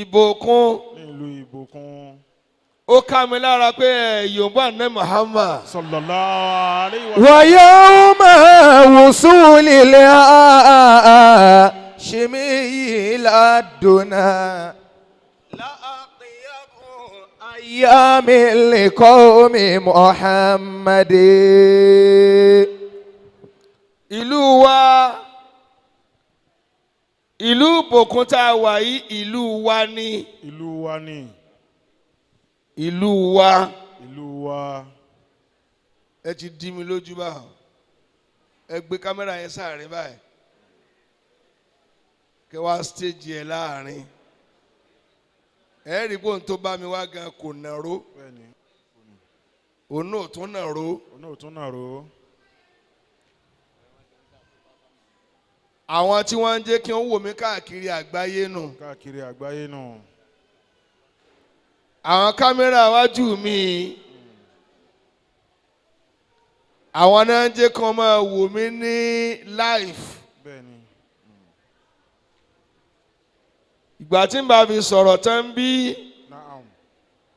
Ìbòkun. Ní ìlú Ìbòkun. Ó ká mi lára pé ẹ Yorùbá ní Muhammad. Sallallahu alayhi wa ويوم وصول الهاشمي إلى الدنا لأطيب أيام لقوم محمد. Ìlú wa, ìlú Ìbòkun tá a wà yìí, ìlú wa ni. Ìlú wa ni. Ìlú wa. Ìlú wa. Ẹ ti dí mi lójú báyìí, ẹ gbé kámẹ́rà yẹn sáàrin báyìí, kẹ wá stage ẹ láàrin, ẹ rí i pé òun tó bá mi wá gan kò nàró. Bẹ́ẹ̀ni. Òun náà tún nàró. Òun náà tún nàró. Àwọn tí wọ́n ń jẹ́ kí wọ́n wò mí káàkiri àgbáyé nù. Káàkiri àgbáyé nù. Àwọn kámẹ́rà wájú mi, àwọn náà ń jẹ́ kí wọ́n máa wò mí ní live. Bẹ́ẹ̀ni. Ìgbà tí n bá fi sọ̀rọ̀ tán bí, Naam.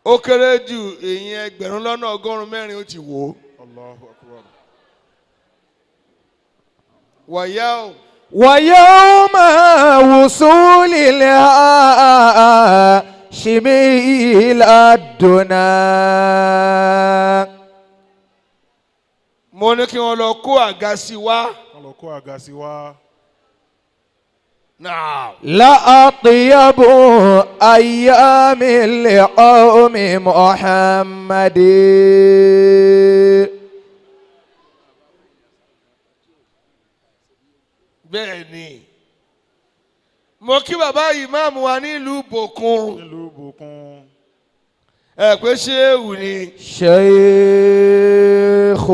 ó kéré jù èyí 1,100,000 ó ti wò ó. Allahu akbar. Wọ̀nyá o. ويوم وصول الهاشمي إلى الدنا. Mo ní kí wọ́n lọ kó àga sí wa. Wọ́n lọ kó àga sí wa. Náà. لأطيب أيام لقوم محمد. Bẹ́ẹ̀ ni, mo kí bàbá ìmáàmù wa nílùú Ìbòkun. Nílùú Ìbòkun. Ẹ pé ṣéèwù ni. شيخ.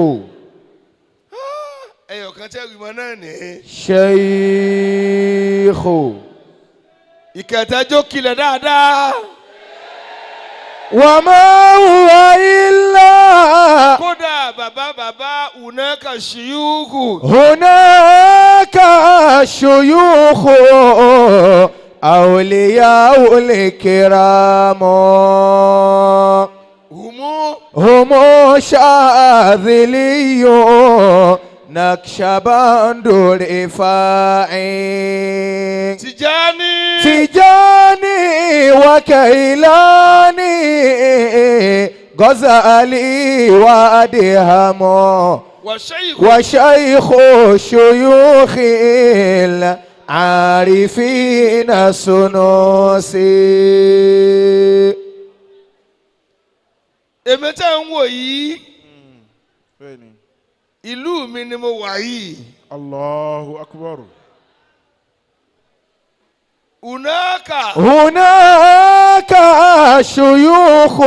Ẹyọ kan tẹ́ wímọ náà ní. شيخ. Ìkẹtẹ́jọ́ kilẹ̀ dáadáa. وما هو إلا Kódà bàbá bàbá unaka ṣiyúkù. هناك شيوخ أولياء الكرام. Humu. هم شاذلي نقشبند رفاعي. Tijani. تجاني وكيلاني غزالي وأدهم. Wàṣẹ́yìkù. وشيخ شيوخ العارفين السنوسي. Èmi tẹ́ ń wò yìí, Bẹ́ẹ̀ni. ìlú mi ni mo wà yìí. Allahu akbar. Unaka. هناك شيوخ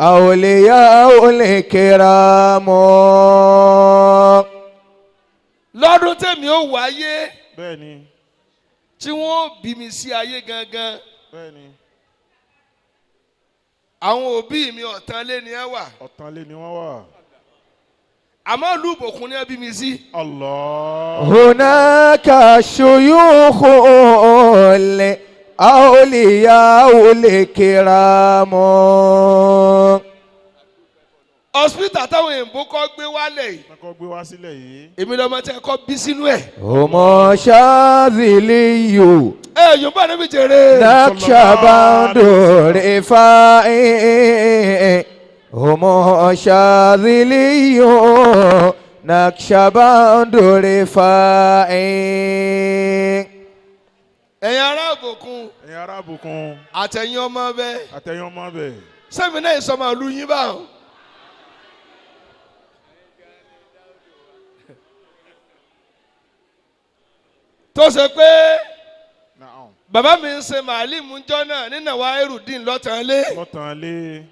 أولياء الكرام. Lọ́dún tèmi ó wáyé, Bẹ́ẹ̀ni. tí wọ́n bí mi sí ayé gangan, Bẹ́ẹ̀ni. àwọn òbí mi ọ̀tán lé ní ẹ wà. Ọ̀tàn lé ni wọ́n wà. Àmọ́ ìlú Ìbòkun ni ẹ bí mi sí. Allah. هناك شيوخ الأولياء الكرام. Hospital táwọn èèbó kọ́ gbé wálẹ̀ yìí, Kọ́kọ́ gbé wá sílẹ̀ yìí. èmi lọ́mọ tí ẹ kọ́ bí sínú ẹ̀. هم شاذلي Ẹ Yorùbá níbi jèrè. نقشبند رفاعي هم شاذلي نقشبند رفاعي. Ẹ̀yin ará Ìbòkun. Ẹ̀yin ará Ìbòkun. Àtẹ̀yin ọmọ bẹ́ẹ̀. Àtẹ̀yin ọmọ bẹ̀. Sẹ́mi náà ìsọmọ ìlú yín báwọn. Tó ṣe pé Naam. bàbá mi ń ṣe màálìmù ńjọ́ náà nínú àwa erudin lọ́tàn lé. Lọ́tàn lé.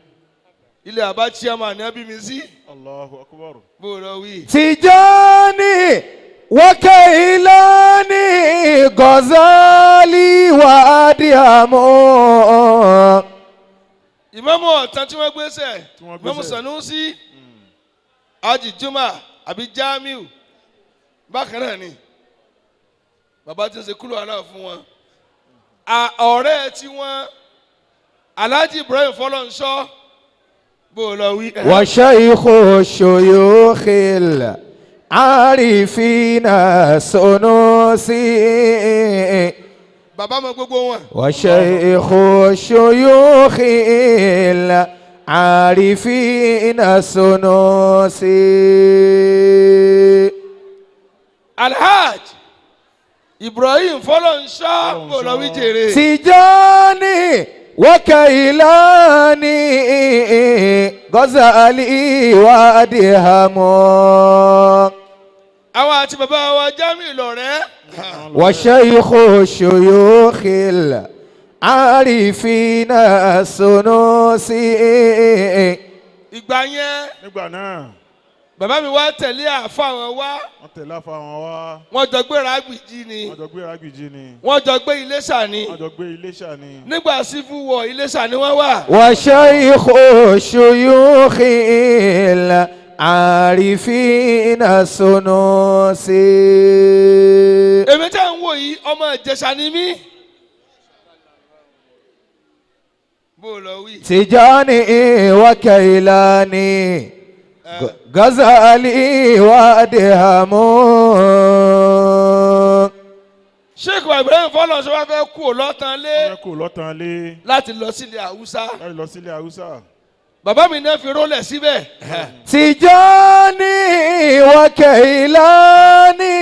Ilé àbá chairman ni wọ́n bí mi sí. Allahu akbar. Bó o lọ wí. تجاني وكيلاني غزالي وأديم. Ìmáàmù ọ̀tán tí wọ́n gbé sẹ̀, Tí wọ́n gbé Ìmáàmù sẹ̀. Sanusi, Haji Juma àbí Jamiu, bákan náà ni bàbá tí ń ṣe kúlò aláwọ̀ fún wọn. Ọ̀rẹ́ tiwọn Alhaji Ibrahim Fọlọ́nṣọ́ bó o lọ wí. وشيخ الشيوخ العارفين السنوسي Bàbá mọ gbogbo wọn. وشيخ الشيوخ العارفين السنوسي. Alhaj Ibrahim Fọlọ́nṣọ́ bó o lọ wí jèrè. Tijani وكيلاني غزالي وأدهم. Àwọn àti bàbá wa Jamiu lọ̀rẹ́. وشيخ الشيوخ العارفين السنوسي. Ìgbà yẹn Nígbà náà, bàbá mi wá tẹ̀lé àfa wọn wá. Wọ́n tẹ̀lé àfa wọn wá. Wọ́n jọ gbé Ràgbìjì ni. Wọ́n jọ gbé Rágbìjì ni. Wọ́n jọ gbé Iléṣà ni. Wọ́n jọ gbé Iléṣà ni. Nígbà civil war Iléṣà ni wọ́n wà. وشيخ الشيوخ العارفين السنوسي. Èmi tẹ́ ń wò yìí ọmọ Ìjẹ̀ṣà ni mí. Bó o lọ wí. تجاني وكيلاني غزالي وأدهم. Sheikh Ibrahim Fọlọ́nṣọ́ wá fẹ́ kú ò lọ́tàn lé Wọ́n fẹ́ kó lọ́tàn lé láti lọ sílẹ̀ Haúsá. láti lọ sílé Haúsá. Bàbá mi náà fi rólẹ̀ síbẹ̀. تجاني وكيلاني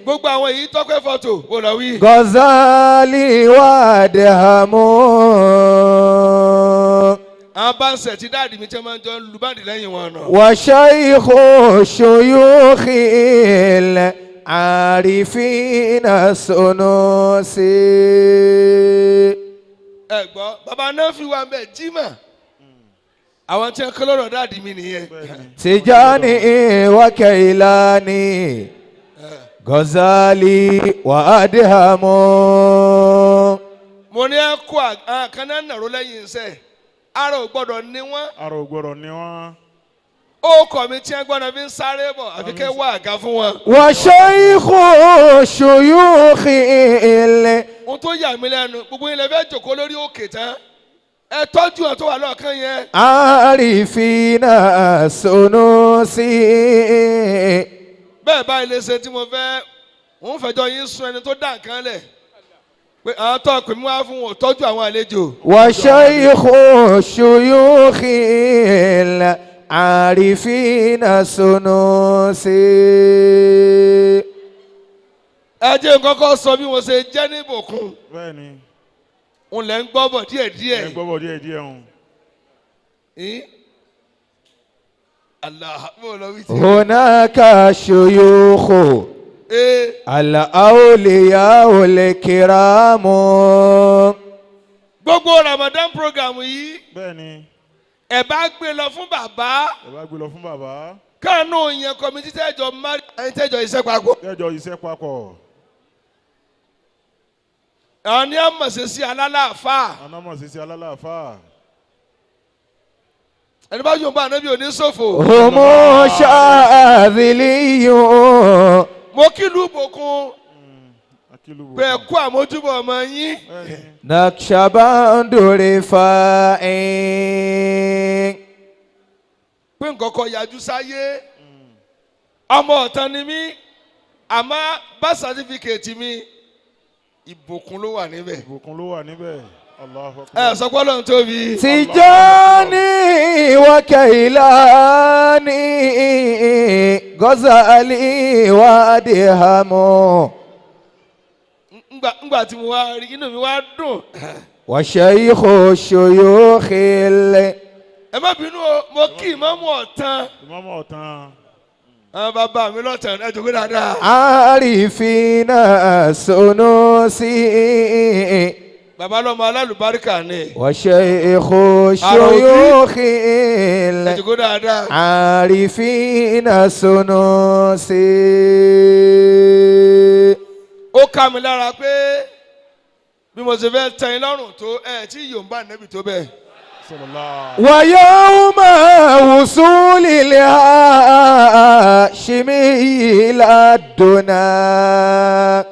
Gbogbo àwọn èyí tọ́pẹ́ fọ́tò bó lọ wí. غزالي وأدهم. Àwọn báńsẹ̀ tí dáàdì mi tẹ́ máa ń jọ ń lu báńdì lẹ́yìn wọn nà. وشيخ الشيوخ العارفين السنوسي. Ẹ gbọ́ bàbá náà fi wà mbẹ́ jimá. Àwọn tí wọ́n kọ́ lọ́rọ̀ dáàdì mi nìyẹn. Bẹ́ẹ̀ni. تجاني وكيلاني غزالي وأدهم. Mo ní ẹ kó àwọn kan náà nàró lẹ́yìn iṣẹ́. Ara ò gbọ́dọ̀ ní wọ́n. Ara ò gbọ́dọ̀ ní wọ́n. Ó kọ̀ mi tí wọ́n gbọ́dọ̀ fi ń sáré bọ̀ àfi kẹ́ wá àga fún wọn. وشيخ الشيوخ Ohun tó yà mí lẹ́nu gbogbo yín lè fẹ́ jòkó lórí òkè tán. Ẹ tọ́jú ẹ̀ tó wà lọ́ọ̀kan yẹn. العارفين السنوسي. Bẹ́ẹ̀ báyìí lè ṣe tí mo fẹ́ òun fẹjọ́ yín sún ẹni tó dá nǹkan lẹ̀ pé àwọn tó pè mí wá fún wọn ò tọ́jú àwọn àlejò. وشيخ الشيوخ العارفين السنوسي. Ẹ jẹ́ n kọ́kọ́ sọ bí mo ṣe jẹ́ ní ìbòkun. Bẹ́ẹ̀ni. Òun lẹ̀ ń gbọ́ bọ̀ díẹ̀díẹ̀. Ẹ gbọ́ bọ̀ díẹ̀ díẹ̀ hùn. Ẹ́ Allah mo lọ wí tí. هناك شيوخ Ee الأولياء الكرام. Gbogbo Ramadan program yìí Bẹ́ẹ̀ni. ẹ bá gbé lọ fún bàbá Ẹ bá gbé lọ fún bàbá. kánú yẹn kọ́mítì tẹ́jọ mari ẹni tẹ́jọ iṣẹ́ papọ̀. Kẹjọ iṣẹ́ papọ̀. Àwọn ní àmọ̀ṣe sí alálàáfáà. Anamọ̀ sí sí alálàáfáà. Ẹni bá yóò bá ànábì òní ṣòfò. هم شاذلي. Mo kí ìlú ìbòkun Akílùbọ̀. pé ẹ kú àmójúbọ̀ ọmọ yín. Bẹ́ẹ̀ni. نقشبند رفاعي. Pé nǹkan kan yájú sáyé. Ọmọ ọ̀tàn ni mí àmọ́ bá sátífíkẹ̀tì mi ìbòkun ló wà níbẹ̀. Ìbùkún ló wà níbẹ̀. Allahu Ẹ Akbar. sọ pé Ọlọ́run tóbi. تجاني وكيلاني غزالي وأدهم. Ngbà tí mo wá rí inú mi wá dùn. وشيخ الشيوخ Ẹ má bínú o mo kí ìmáàmù ọ̀tàn. Ìmáàmù ọ̀tàn. Àwọn bàbá mi lọ́tàn ẹ jòkó dáadáa. العارفين السنوسي. Bàbá lọ́mọ alálùbáríkà ni. وشيخ الشيوخ Ẹ jòkó dáadáa. العارفين السنوسي. Ó ká mi lára pé bí mo ṣe fẹ́ tẹ́ yín lọ́rùn tó ẹ tí yóò ń bá nẹ́bì tó bẹ́ẹ̀. Sallallahu. ويوم وصول الهاشمي إلى الدنا.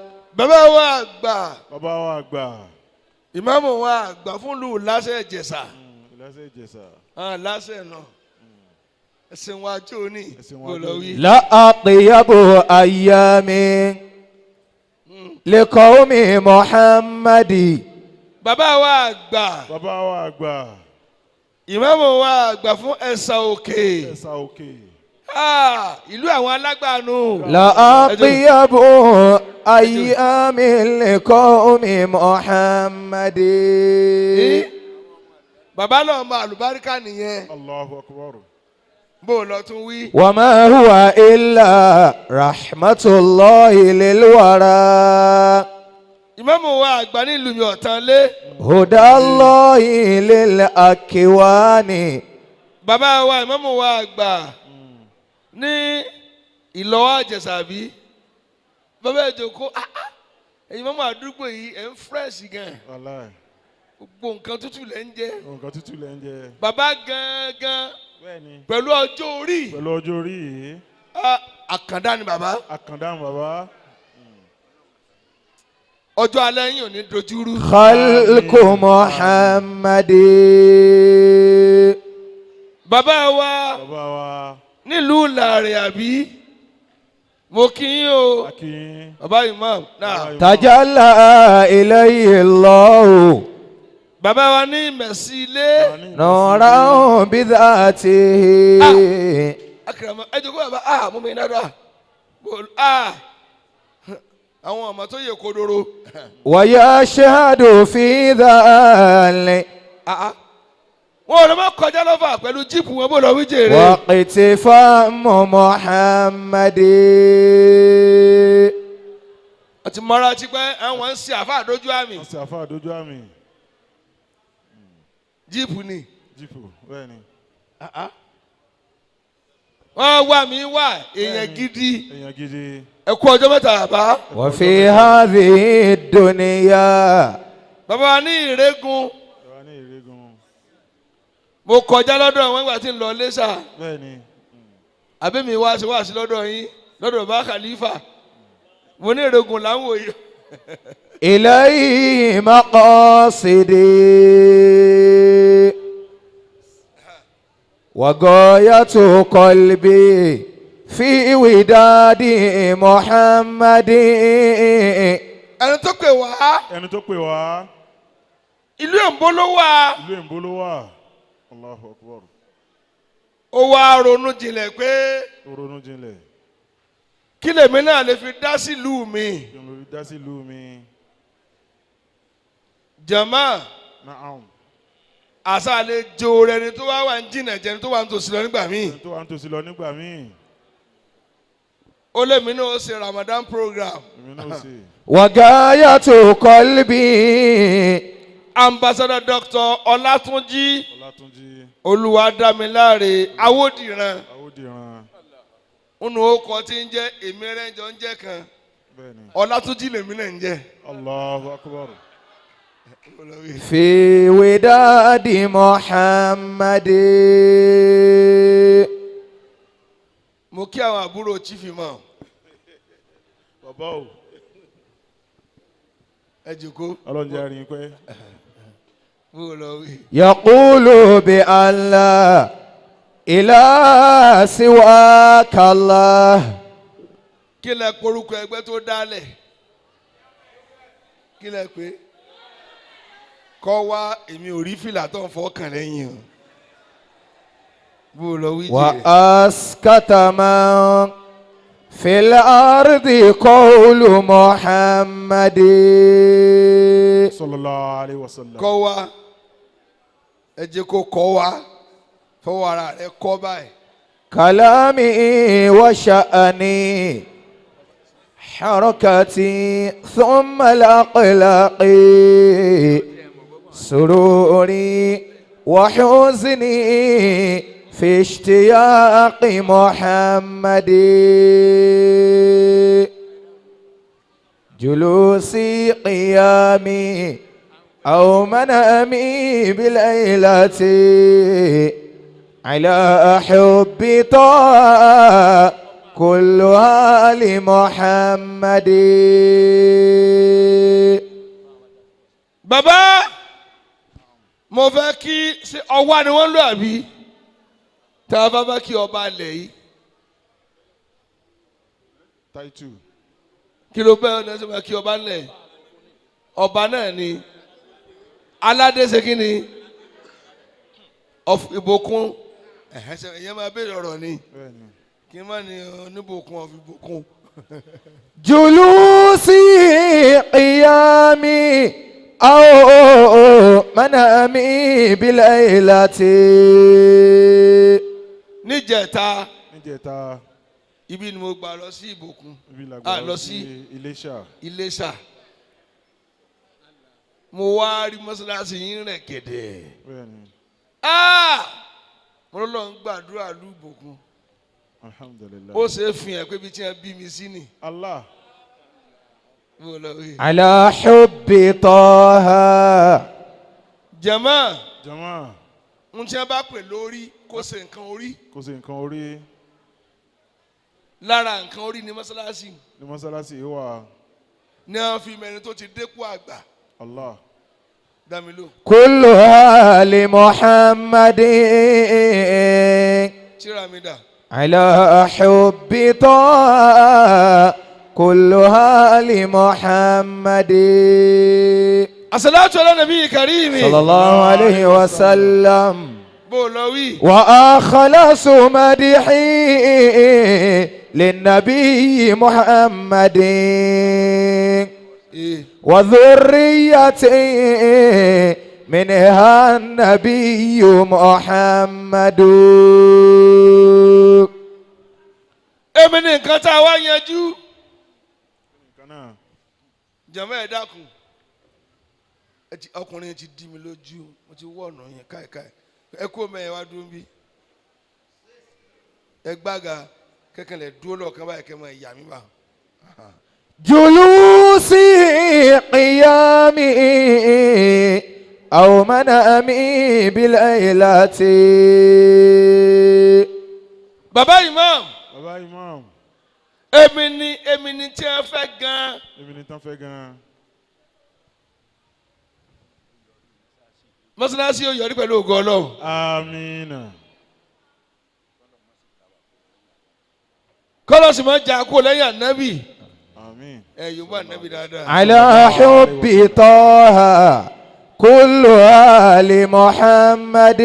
Bàbá wa àgbà. Bàbá wa àgbà. Ìmáàmù wa àgbà fún ìlú Ìlàsẹ̀ Ìjẹ̀ṣà. Ìlàsẹ̀ Ìjẹ̀ṣà. Ìlàsẹ̀ náà. Ẹ̀sìn wa jó ní. Ẹ̀sìn wa Kò lọ jó wí. ní. لأطيب أيام لقوم محمد. Bàbá wa àgbà. Bàbá wa àgbà. Ìmáàmù wa àgbà fún Ẹ̀sà Òkè. Ẹ̀sà Òkè. Ìlú àwọn alágbàánu. لأطيب أيام لقوم محمد. Bàbá náà mọ àlùbáríkà nìyẹn. Allahu Akbar. Bó o lọ tún wí. وما هو إلا رحمة الله للورى. Ìmáàmù wa àgbà nílùú mi ọ̀tán lé. هدى الله للأكوان. Bàbá wa ìmáàmù wa àgbà ní Ìlọ́wọ́ Àjẹsàbí. Bàbá ẹ̀ jókòó, ẹ̀yin mọ́mọ́ àdúgbò yìí ẹ̀ ń fresh gan. Wàláì. Gbogbo nǹkan tútù lẹ̀ ń jẹ. Nǹkan tútù lẹ̀ ń jẹ. Bàbá gangan Bẹ́ẹ̀ni. pẹ̀lú ọjọ́ orí. Pẹ̀lú ọjọ́ orí yìí. Àkàndá ni bàbá. Àkàndá ni bàbá. Ọjọ́ alẹ́ yìí ò ní dojúrú. خلق محمد. Bàbá wa Bàbá wa. nílùú Ìlàrẹ̀ àbí. Mo kí yín o. Akin. Bàbá imam náà. تجلى إليه الله. Bàbá wa ní Mẹ̀sí ilé. نورا بذاته. Akérèmọ ẹ jókòó bàbá mú mi dáadáa. Àwọn ọmọ tó yẹ kodoro. ويشهد في ذلك. Wọn ò lọ mọ kọjá lọ́fà pẹ̀lú jíìpù wọn bó lọ wí jèrè. واقتفام محمد. Àti mọ́ra ti pẹ́ àwọn ń ṣe àfa àdójú àmì. Wọ́n ṣe àfa àdójú àmì. Jíìpù ni. Jíìpù bẹ́ẹ̀ni. Wọ́n wà mí wà èèyàn gidi. Èèyàn gidi. Ẹ kú ọjọ́ mẹ́ta bàbá. وفي هذه الدنيا. Bàbá wa ní Ìrẹ́gun. Bàbá ní Ìrẹ́gun. Mo kọjá lọ́dọ̀ àwọn ìgbà tí ń lọ Iléṣà. Bẹ́ẹ̀ni. Àbí mi wá sí wá sí lọ́dọ̀ yín lọ́dọ̀ bàbá Khalifa. Mo ní Ìrẹ́gun là ń wò yìí. إليه مقاصدي وغاية قلبي في وداد محمد. Ẹni tó pè wá. Ẹni tó pè wá. Ìlú Èǹbó ló wà. Ìlú Èǹbó ló wà. Allahu Akbar. Ó wá ronú jinlẹ̀ pé. Ó ronú jinlẹ̀. Kí lèmi náà lè fi dá sílùú mi. Kí lè fi dá sílùú mi. Jàmá. Naam. Àṣà lè jo rẹni tó wá wà ń jìnà jẹni tó wà ń tòsí lọ nígbà míì. Ẹni tó wà ń tòsí lọ nígbà míì. Ó lèmi náà ó ṣe Ramadan program. Èmi náà ó ṣe. وغاية قلبي. Ambassador Dr. Ọlátúnjí. Ọlátúnjí. Olúwadámiláre Awódìran. Awódìran. Nínú orúkọ tí ń jẹ́ èmi rẹ́jọ ń jẹ́ kan. Bẹ́ẹ̀ni. Ọlátúnjí lèmi náà ń jẹ́. Allahu Akbar. في وداد محمد. Mo kí àwọn àbúrò chief imam. Bàbá o. Ẹ jòkó. Ọlọ́run jẹ́ àárín pẹ́. Bó o lọ wí. يقول بأن لا إله سواك الله. Kí lẹ porúkọ ẹgbẹ́ tó dálẹ̀? Kí lẹ pé? Kọ́ wá èmi ò rí fìlà tó ń fọkàn lẹ́yìn o. Bó o lọ wí jẹ́. وأسكت من في الأرض قول محمد. Sallallahu alayhi wa sallam. Kọ́ wá ẹ jẹ́ kó kọ́ wá fọwọ́ ara rẹ kọ́ báyìí. كلامي وشأني حركتي ثم الأقلاق سروري وحزني في اشتياق محمد. جلوسي قيامي أو منامي بليلتي على حب طه كلها لمحمد. Bàbá, mo fẹ́ kí ṣe ọwá ni wọ́n ń lò àbí tá a bá bá kí ọba alẹ̀ yìí? Táìtù. Kí ló bẹ́ẹ̀ ọ̀nà ṣe máa kí ọba alẹ̀? Ọba náà ni aládé ṣe kí ni ìbòkun ẹ̀hẹ́ ṣe ìyẹn máa béèrè ọ̀rọ̀ ni. Bẹ́ẹ̀ni. Kí n má ní oníbòkun of ìbòkun. جلوسي قيامي أو منامي بليلة. Níjẹta, Níjẹta, ibi ni mo gbà lọ sí ìbòkun. Ibi Ah, làgbà lọ sí Iléṣà. Iléṣà, mo wá rí mọ́ṣáláṣí yín rẹ̀ gẹ̀dẹ̀. Bẹ́ẹ̀ni. Ah! Mo lọ ń gbàdúrà lú ìbòkun. Alhamdulilayi. Ó ṣe é fi hàn pé ibi tí wọ́n bí mi sí ni. Allah. Mo lọ rí. على حب طه. Jàmá, Jama. ń tí wọ́n bá pè lórí kó ṣe nǹkan orí. Kò sí nǹkan orí. Lára nǹkan orí ni mọ́ṣáláṣí. Ní mọ́sálásí yìí wà. Ní wọ́n fi mẹ́rin tó ti dépò àgbà. Allah. Dá mi lò. كلها لمحمد. Tíra mi dà. على حب طه كلها لمحمد. Àsàlátù ala nabi karimi. صلى الله عليه وسلم. Bó o lọ wí. وأخلص مدحي للنبي محمد Ee. وذريته منها النبي محمد. Èmi ní nǹkan tá a wá yanjú. Nǹkan náà. Jàmá, ẹ dákun. Ọkùnrin ti dí mi lójú, mo ti wọ ọ̀nà yẹn káìkáì. Ẹ kó mẹ́ẹ̀ wá dúró bí. Ẹ gbága kẹ́kẹ́ dúró lọ́ọ̀kan báyìí kẹ́ máa yà mí bá. جلوسي قيامي أو منامي بليلة. Bàbá Imam, Bàbá Imam. èmi ni tí ẹ fẹ́ gan-an. Èmi ni tán fẹ́ gan-an. Mọ́sálásí yóò yọrí pẹ̀lú ògo Ọlọ́run. Amina. Kọ́lọ́sì máa jà kó lẹ́yìn ànábì. Àmín. Ẹ yóò bá ànábì dáadáa. على حب طه كل آل محمد.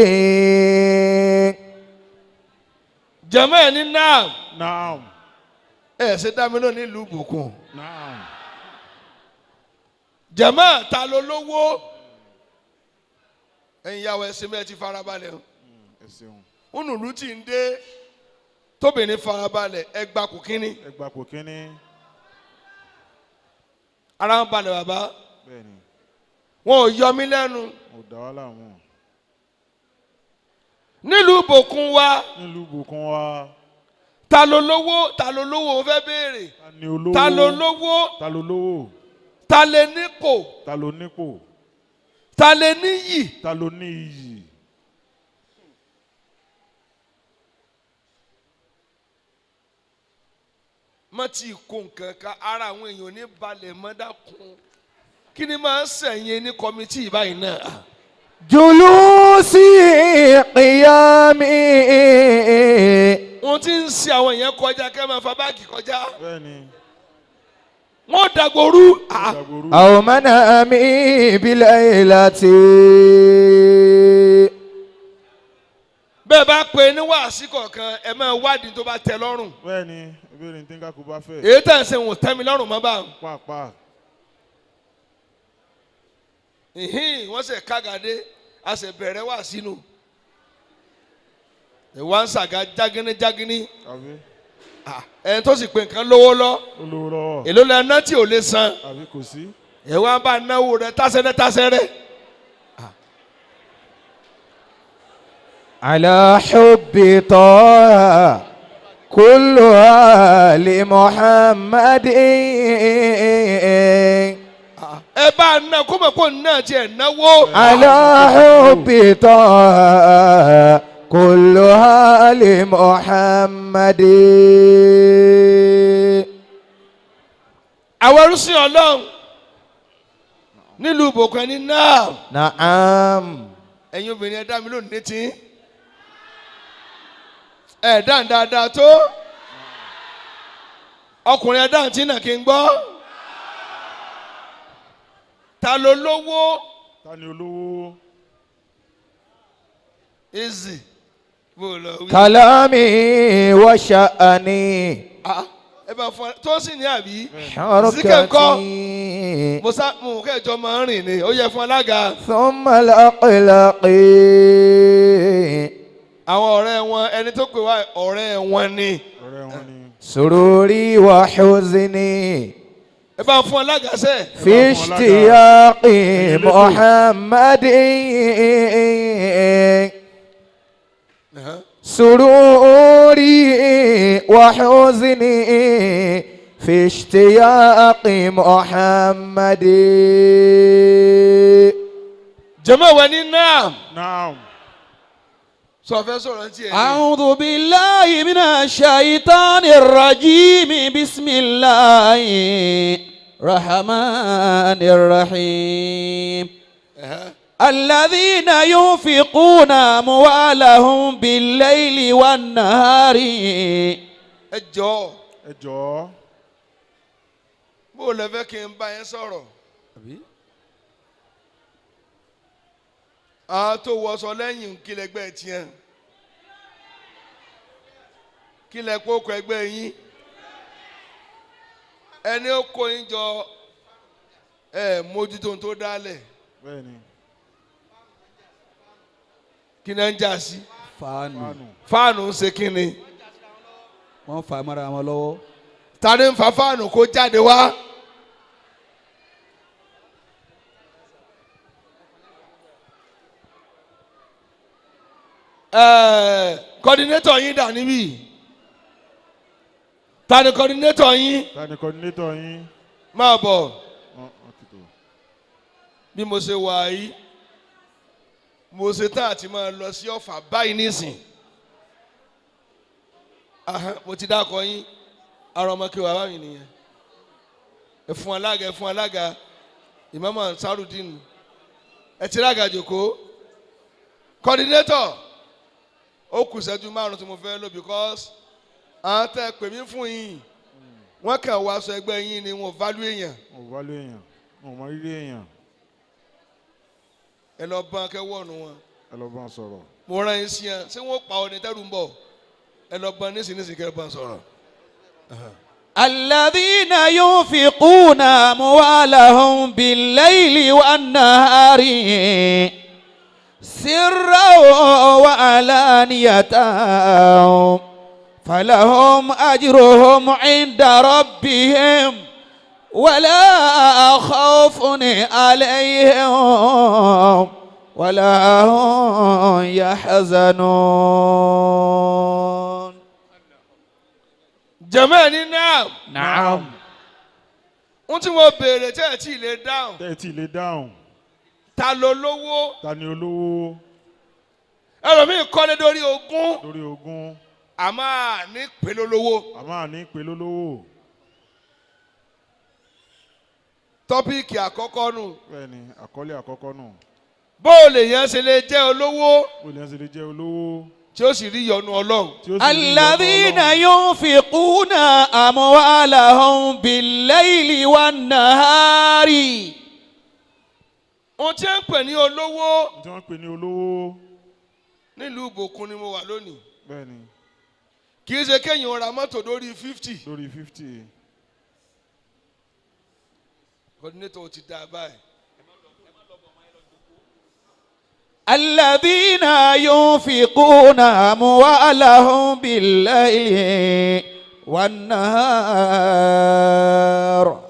Jàmá, ẹ̀ ní náà. Naam. Ẹ ṣe dá mi lónìí nílùú ìbùkún. Naam. Jàmá, ta ló lówó? Ẹ̀yin ìyàwó, ẹ̀sìn mẹ́ẹ̀ ti farabalẹ̀ o. Ẹ ṣeun. Nnùlù tí ń dé tóbìnrin farabalẹ̀, ẹ gba kò kínní. Ẹ gbà kò kínní. Ara ń balẹ̀, bàbá. Bẹ́ẹ̀ni. Wọn ò yọ mí lẹ́nu. Ò dá wa láàmú. Nílùú ìbòkun wa, Nílùú ìbùkún wa. ta ló lówó? Ta ló lówó? Mo fẹ́ béèrè. Ta ni olówó? Ta ló lówó? Ta ló lówó? Ta lè nípò? Ta ló nípò? Ta lè níyì? Ta ló ní iyì? Má tí ì kó nǹkan ká ara àwọn èèyàn ní balẹ̀ mọ́. Dákun, kí ni máa ń sẹ̀yìn ní committee báyìí náà? جلوسي قيامي Ohun tí ń ṣe àwọn èèyàn kọjá kẹ́ máa fa báàgì kọjá. Bẹ́ẹ̀ni. Wọ́n dàgbòrú. Ìdàgbòrú. أو منامي بليلة. Bẹ́ẹ̀ bá pe ní wàásí kọ̀ọ̀kan, ẹ máa wádìí tó bá tẹ́ lọ́rùn. Bẹ́ẹ̀ni, ìbéèrè ní tí ń kàkú bá fẹ́. Èyí tẹ̀ ń ṣe wọ́n tẹ́ mi lọ́rùn mọ́ bá. Pàápàá. Ìhín wọ́n ṣe kágàdé, a sì bẹ̀rẹ̀ wá sínú ìwà ń ṣàgá jágínní jágínní. Àbí? Ẹni tó sì pe nǹkan lówó lọ. Olówó lọ́wọ́. Èló lẹ ná tí ò lè san? Àbí kò sí? Ìwà bá náwó rẹ tásẹ́rẹ́ tásẹ́rẹ́. على حب طه كل آل محمد. Ẹ bá ná kó mọ̀ kó náà tiẹ̀ náwó. على حب طه. كلها لمحمد. Àwọn ẹrúsìn Ọlọ́run nílùú ìbòkun ẹni náà. نعم. Ẹ̀yin obìnrin, ẹ dá mi lónìí létí. Ẹ dáhùn dáadáa tó. Ọkùnrin, ẹ dáhùn tí náà kí n gbọ́. Ta ló lówó? Ta ni olówó? Easy bó lọ wí. كلامي وشأني. Ah, ẹ bá fún ọ tó sì ní àbí. حركتي. Mo sá mo kẹjọ máa ń rìn ni ó yẹ fún alága. ثم الأقلاقي. Àwọn ọ̀rẹ́ wọn, ẹni tó pè wá, ọ̀rẹ́ wọn ni. Ọ̀rẹ́ wọn ni. سروري وحزني. Ẹ bá fún alága sẹ́. في اشتياق محمد. سروري وحزني في اشتياق محمد. Jẹ́mọ̀ wẹ̀ ní náà. Naam. Sọ fẹ́ sọ̀rọ̀ ní tiẹ̀ ni. أعوذ بالله من الشيطان الرجيم. بسم الله الرحمن الرحيم. الذين ينفقون أموالهم بالليل والنهار. Ẹ jọ̀ọ́. Ẹ jọ̀ọ́. Bó o lẹ fẹ́ kí n bá yẹn sọ̀rọ̀. Àwọn tó wọṣọ lẹ́yìn, kí lẹgbẹ́ tiẹ̀, kí lẹ kó kọ ẹgbẹ́ yín, ẹni ó kó yín jọ, ẹ mójútó ohun tó dálẹ̀. Bẹ́ẹ̀ ni. Kí ni ẹ ń jà sí? Fàánù. Fáànù. Fáànù ń ṣe kí ni? Wọ́n fà mọ́ra wọn lọ́wọ́. Ta ni ń fa fáànù kó jáde wá? Coordinator yín dà níbí? Ta ni coordinator yín? Ta ni coordinator yín? Máa bọ̀. Wọ́n ti tò. Bí mo ṣe wà yìí, mo ṣe tán àti máa lọ sí Ọ̀fà báyìí nísìn. Ahán, mo ti dákọ yín, ara ọmọ kí wàá bá mi nìyẹn. Ẹ fún alága, ẹ fún alága, Imam Ansarudeen, ẹ ti rága jòkó. Coordinator, ó kù ìṣẹ́jú 5 tí mo fẹ́ lò, because àwọn tẹ́ ẹ pè mí fún yín, wọ́n kàn wá aṣọ ẹgbẹ́ yín ni, wọn ò value èèyàn. Wọn ò value èèyàn, wọn ò mọ rírì èèyàn. Ẹ lọ bá kẹwọ́ọ̀nù wọn. Ẹ lọ bá wọn sọ̀rọ̀. Mo rán yín sí ẹ, ṣé wọn pa ọ ní tẹ́rù ń bọ̀? Ẹ lọ bá nísìnyí kẹ́ ẹ bá sọ̀rọ̀. الذين ينفقون أموالهم بالليل والنهار سرا وعلانية فلهم أجرهم عند ربهم ولا خوف عليهم ولا هم يحزنون. Jẹ̀mọ́ ẹ̀ ní náà. نعم. Ohun tí mo béèrè tẹ́ ẹ̀ tí ì lè dáhùn. Tẹ́ ẹ tí ì lè dáhùn. Ta ló lówó? Ta ni olówó? Ẹlòmíì kọ́lé lórí 20. Lórí 20. Àmọ́ àní pè lólówó. Àmọ́ àní pé lólówó. Topic àkọ́kọ́ nù. Bẹ́ẹ̀ ni, àkọlé àkọ́kọ́ nù. Bóòlù yẹn ṣe lè jẹ́ olówó Bó lè ṣe lè jẹ́ olówó tí ó sì rí ìyọ́nú Ọlọ́run. tí ó sì rí ìyọ́nú الذين Ọlọ́run. ينفقون أموالهم بالليل والنهار. Ohun tí ń pè ní olówó Tí wọ́n pè ní olówó. nílùú Ìbòkun ni mo wà lónìí. Bẹ́ẹ̀ ni. Kì í ṣe kéèyàn ra mọ́tò lórí 50. Lórí 50. Coordinator ti dá a báyìí. الذين ينفقون أموالهم بالليل والنهار.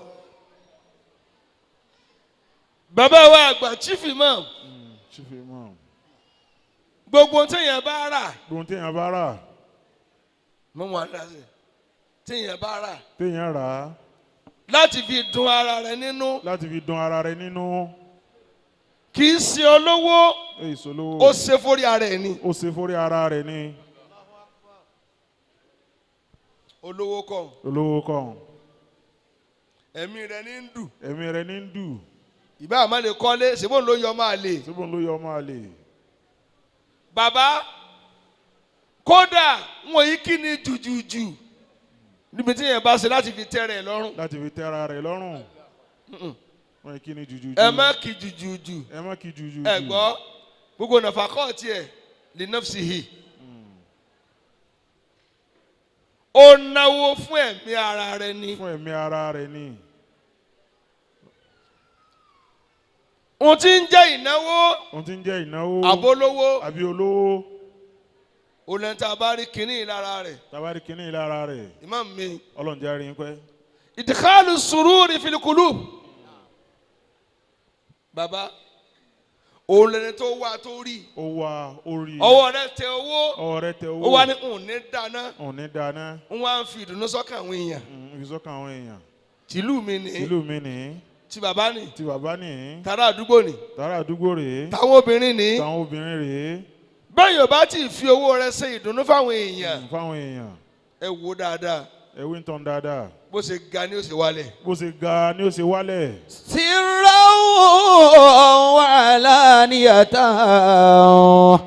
Bàbá wa àgbà, chief imam. Chief imam. Gbogbo ohun téèyàn bá rà, Gbogbo téèyàn bá rà, mo wà lásì téèyàn bá rà téèyàn rà á láti fi dun ara rẹ̀ nínú, láti fi dun ara rẹ̀ nínú, kì í ṣe olówó. Èyí solówó. Ó ṣe fórí ara ẹ̀ ni. Ó ṣe fórí ara rẹ̀ ni. Olówó kọ́. Olówó kọ́. Ẹ̀mí rẹ̀ ní ń dù. Ẹ̀mí rẹ̀ ní ń dù. Ìbá àmọ́ lè kọ́lé ṣèbó ló yọ máa lè. Síbò ló yọ máa lè. Bàbá kódà wọn yìí kí ni jùjùjù níbi tí yẹn bá ṣe láti fi tẹ́rẹ̀ lọ́rùn. Láti fi tẹ́ra rẹ̀ lọ́rùn. Wọ́n yìí kí ni jùjùjù. Ẹ má kí jùjùjù. Ẹ má kí jùjùjù. Ẹ gbọ́ gbogbo nàfà kọ́ọ̀tì ẹ̀ lè nafsihi. Ó náwó fún ẹ̀mí ara rẹ̀ ni. Fún ẹ̀mí ara rẹ̀ ni. Ohun tí ń jẹ́ ìnáwó. Ohun tí ń jẹ́ ìnáwó. Àbólówó. Àbí olówó. Olùntà bá rí kínní lára rẹ̀. Tá bá rí kínní lára rẹ̀. Imam mi. Ọlọ́run jẹ́ rí pẹ́. Ìdíkàlù sururi fil qulub. Bàbá òun lẹni tó wá tó rí. Ó wá ó rí. Ọwọ́ rẹ̀ tẹ owó. Ọwọ́ rẹ̀ tẹ owó. Ó wá ní òun ní dáná. Òun ní dáná. Ń wá ń fi ìdùnnú sọ́kàn àwọn èèyàn. Fi sọ́kàn àwọn èèyàn. Tìlú mi ní. Tìlú mi ní. Ti bàbá ní. Ti bàbá ní. Tàrà àdúgbò ní. Tàrà àdúgbò rèé. Táwọn obìnrin ní. Táwọn obìnrin rèé. Bẹ́ẹ̀ yóò bá ti fi owó rẹ̀ ṣe ìdùnnú fáwọn èèyàn. Fáwọn èèyàn. Ẹ wo dáadáa. Ẹ wí ń tán dáadáa. Bó ṣe ga ni ó ṣe wálẹ̀. Bó ṣe ga ni ó ṣe wálẹ̀. Sirran wa alaniyatan.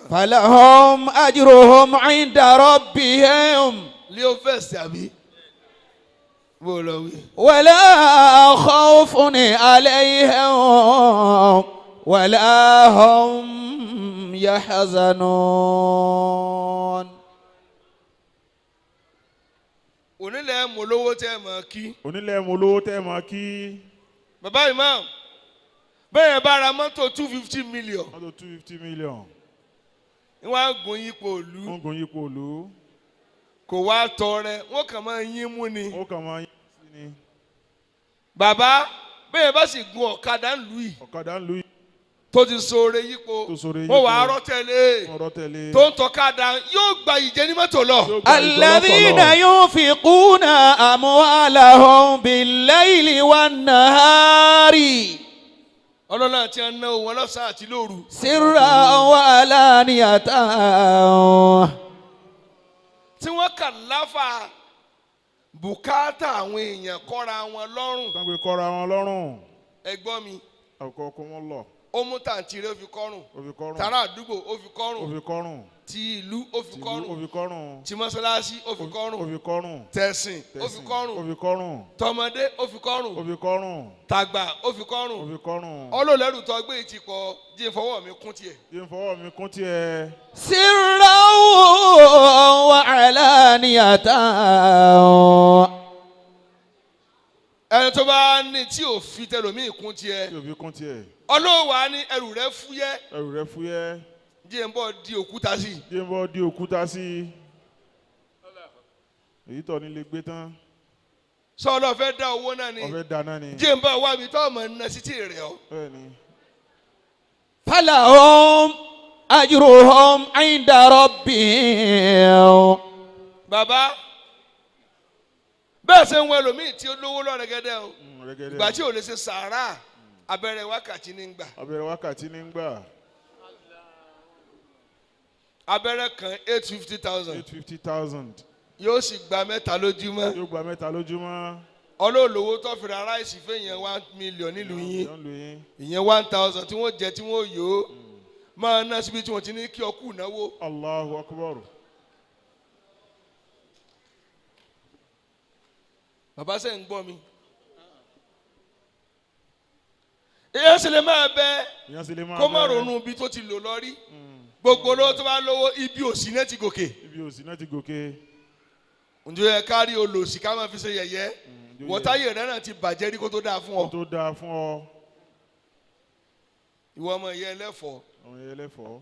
Falahum ajruhum inda rabbihim. Leo first àbí. Bó lọ wí. Wala khawfun alayhim wala hum yahzanun. Onílẹ̀ mú olówó tẹ́ mọ̀ kí. Onílẹ̀ mú olówó tẹ́ mọ̀ kí. Bàbá Imam bẹ́ẹ̀ bá ra mọ́tò 250 million. Mọ́tò 250 million. Wọ́n á gun yípo òlu. Wọ́n gun yípo òlu. Kò wá tọrẹ, wọ́n kàn máa yín mú ni. Wọ́n kàn máa yín mú ni. Bàbá bẹ́ẹ̀ bá sì gun ọ̀kadà ńlú yìí. Ọ̀kadà ńlú yìí. Tó ti sọ̀rọ̀ yípo. Tó sọ̀rọ̀ yípo. Wọ́n wàá rọ́ tẹ̀lé. Wọ́n rọ́ tẹ̀lé. Tó ń tọ́kadà yóò gba ìjẹ ní mọ́tò lọ. Alladhina yunfiquna amwalahum bil-layli wan-nahari. Ọlọ́run àti ẹ̀ná wọn lọ́sàn-án àti lóru. Sirran wa alaniyatan. Tí wọ́n kà láfà bùkátà àwọn èèyàn kọ́ra wọn lọ́rùn. Tán gbé kọ́ra wọn lọ́rùn. Ẹ gbọ́ mi. Àkọ́kọ́ kó wọ́n lọ. Ó mú tàǹtìrẹ ó fi kọ́rùn. Ó fi kọ́rùn. Tàrà àdúgbò ó fi kọ́rùn. Ó fi kọ́rùn. Ti ìlú ó fi kọ́rùn. Ó fi kọ́rùn. Ti mọ́sálásí ó fi kọ́rùn. Ó fi kọ́rùn. Tẹ̀sìn ó fi kọ́rùn. Ó fi kọ́rùn. Tọmọdé ó fi kọ́rùn. Ó fi kọ́rùn. Tàgbà ó fi kọ́rùn. Ó fi kọ́rùn. Ọlọ́lẹ́rù tó gbé ìtì pọ̀ jí fọwọ́ mi kún tiẹ̀. Jí fọwọ́ mi kún tiẹ̀. Sirran wa alaniyatan. Ẹni tó bá ní tí ò fi tẹlòmíì kún tiẹ̀. Tí ò fi kún tiẹ̀. Ọlọ́wà ní ẹrù rẹ fúyẹ́. Ẹrù rẹ fúyẹ́. Jẹ́ ń bọ̀ di òkúta sí. Jẹ́ ń bọ̀ di òkúta sí. Èyí tọ̀ ní lè gbé tán. Sọ ọlọ́ fẹ́ dá owó náà ni. Ọfẹ́ dáná ni. Jẹ́ ń bọ̀ wá mi tọ́ ọmọ nà sí tí rẹ̀ ọ́. Bẹ́ẹ̀ni. Falahum ajruhum inda rabbihim. Bàbá bẹ́ẹ̀ ṣe ń wọ ẹlòmíì tí ó lówó lọ́rẹ̀gẹ́dẹ́ o. Ìgbà tí ò lè ṣe sàárà abẹ́rẹ́ wákàtí ní gbà. Abẹ́rẹ́ wákàtí ní gbà. Abẹ́rẹ́ kan 850,000. 850,000. Yóò sì gba mẹ́ta lójúmọ́. Yóò gba mẹ́ta lójúmọ́. Ọlọ́ọ̀lówó tó fi ra ráìsì fẹ́yìn 1 million nílùú yín. Ìyẹn 1,000 tí wọ́n jẹ tí wọ́n yó. Máa ná síbi tí wọ́n ti ní kí ọkù náwó. Allahu Akbar. Bàbá sẹ́ ń gbọ́ mi. Èèyàn sì lè máa bẹ kó má ronú ibi tó ti lò lọ rí. Gbogbo olówó tó bá lówó ibi òsì náà ti gòkè. Ibi òsì náà ti gòkè. Ǹjẹ́ ẹ kárí olòsì ká máa fi ṣe yẹ̀yẹ́? Wọ́táyé rẹ̀ náà ti bàjẹ́ rí kó tó dáa fún ọ. Kó tó dáa fún ọ. Ìwọ ọmọ ìyá ẹlẹ́fọ̀ọ́. Ọmọ ìyá ẹlẹ́fọ̀ọ́.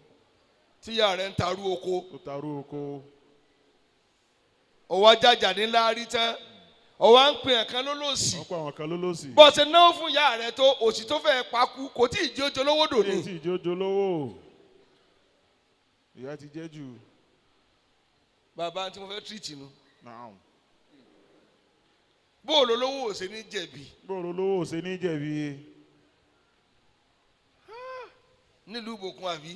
Tíyà rẹ̀ ń tarú oko. Ó tarú oko. Ọwọ́ ajájà ní láárí tán. Ọwọ́ à ń pè ẹ̀kan lólòsì. Wọ́n pa àwọn kan lólòsì. Bọ́sẹ̀ náà fún ìyá rẹ̀ tó òsì tó fẹ́ pakú kò tí ì jẹ́ ojúlówó dòní. Kò tí ì jẹ́ ojúlówó. Ìyá ti jẹ́ jù. Bàbá tí mo fẹ́ tírìtì nu. Naam. Bóòlù olówó ò ṣe ní jẹ̀bi. Bóòlù olówó ò ṣe ní jẹ̀bi. Nílùú Ìbòkun àbí?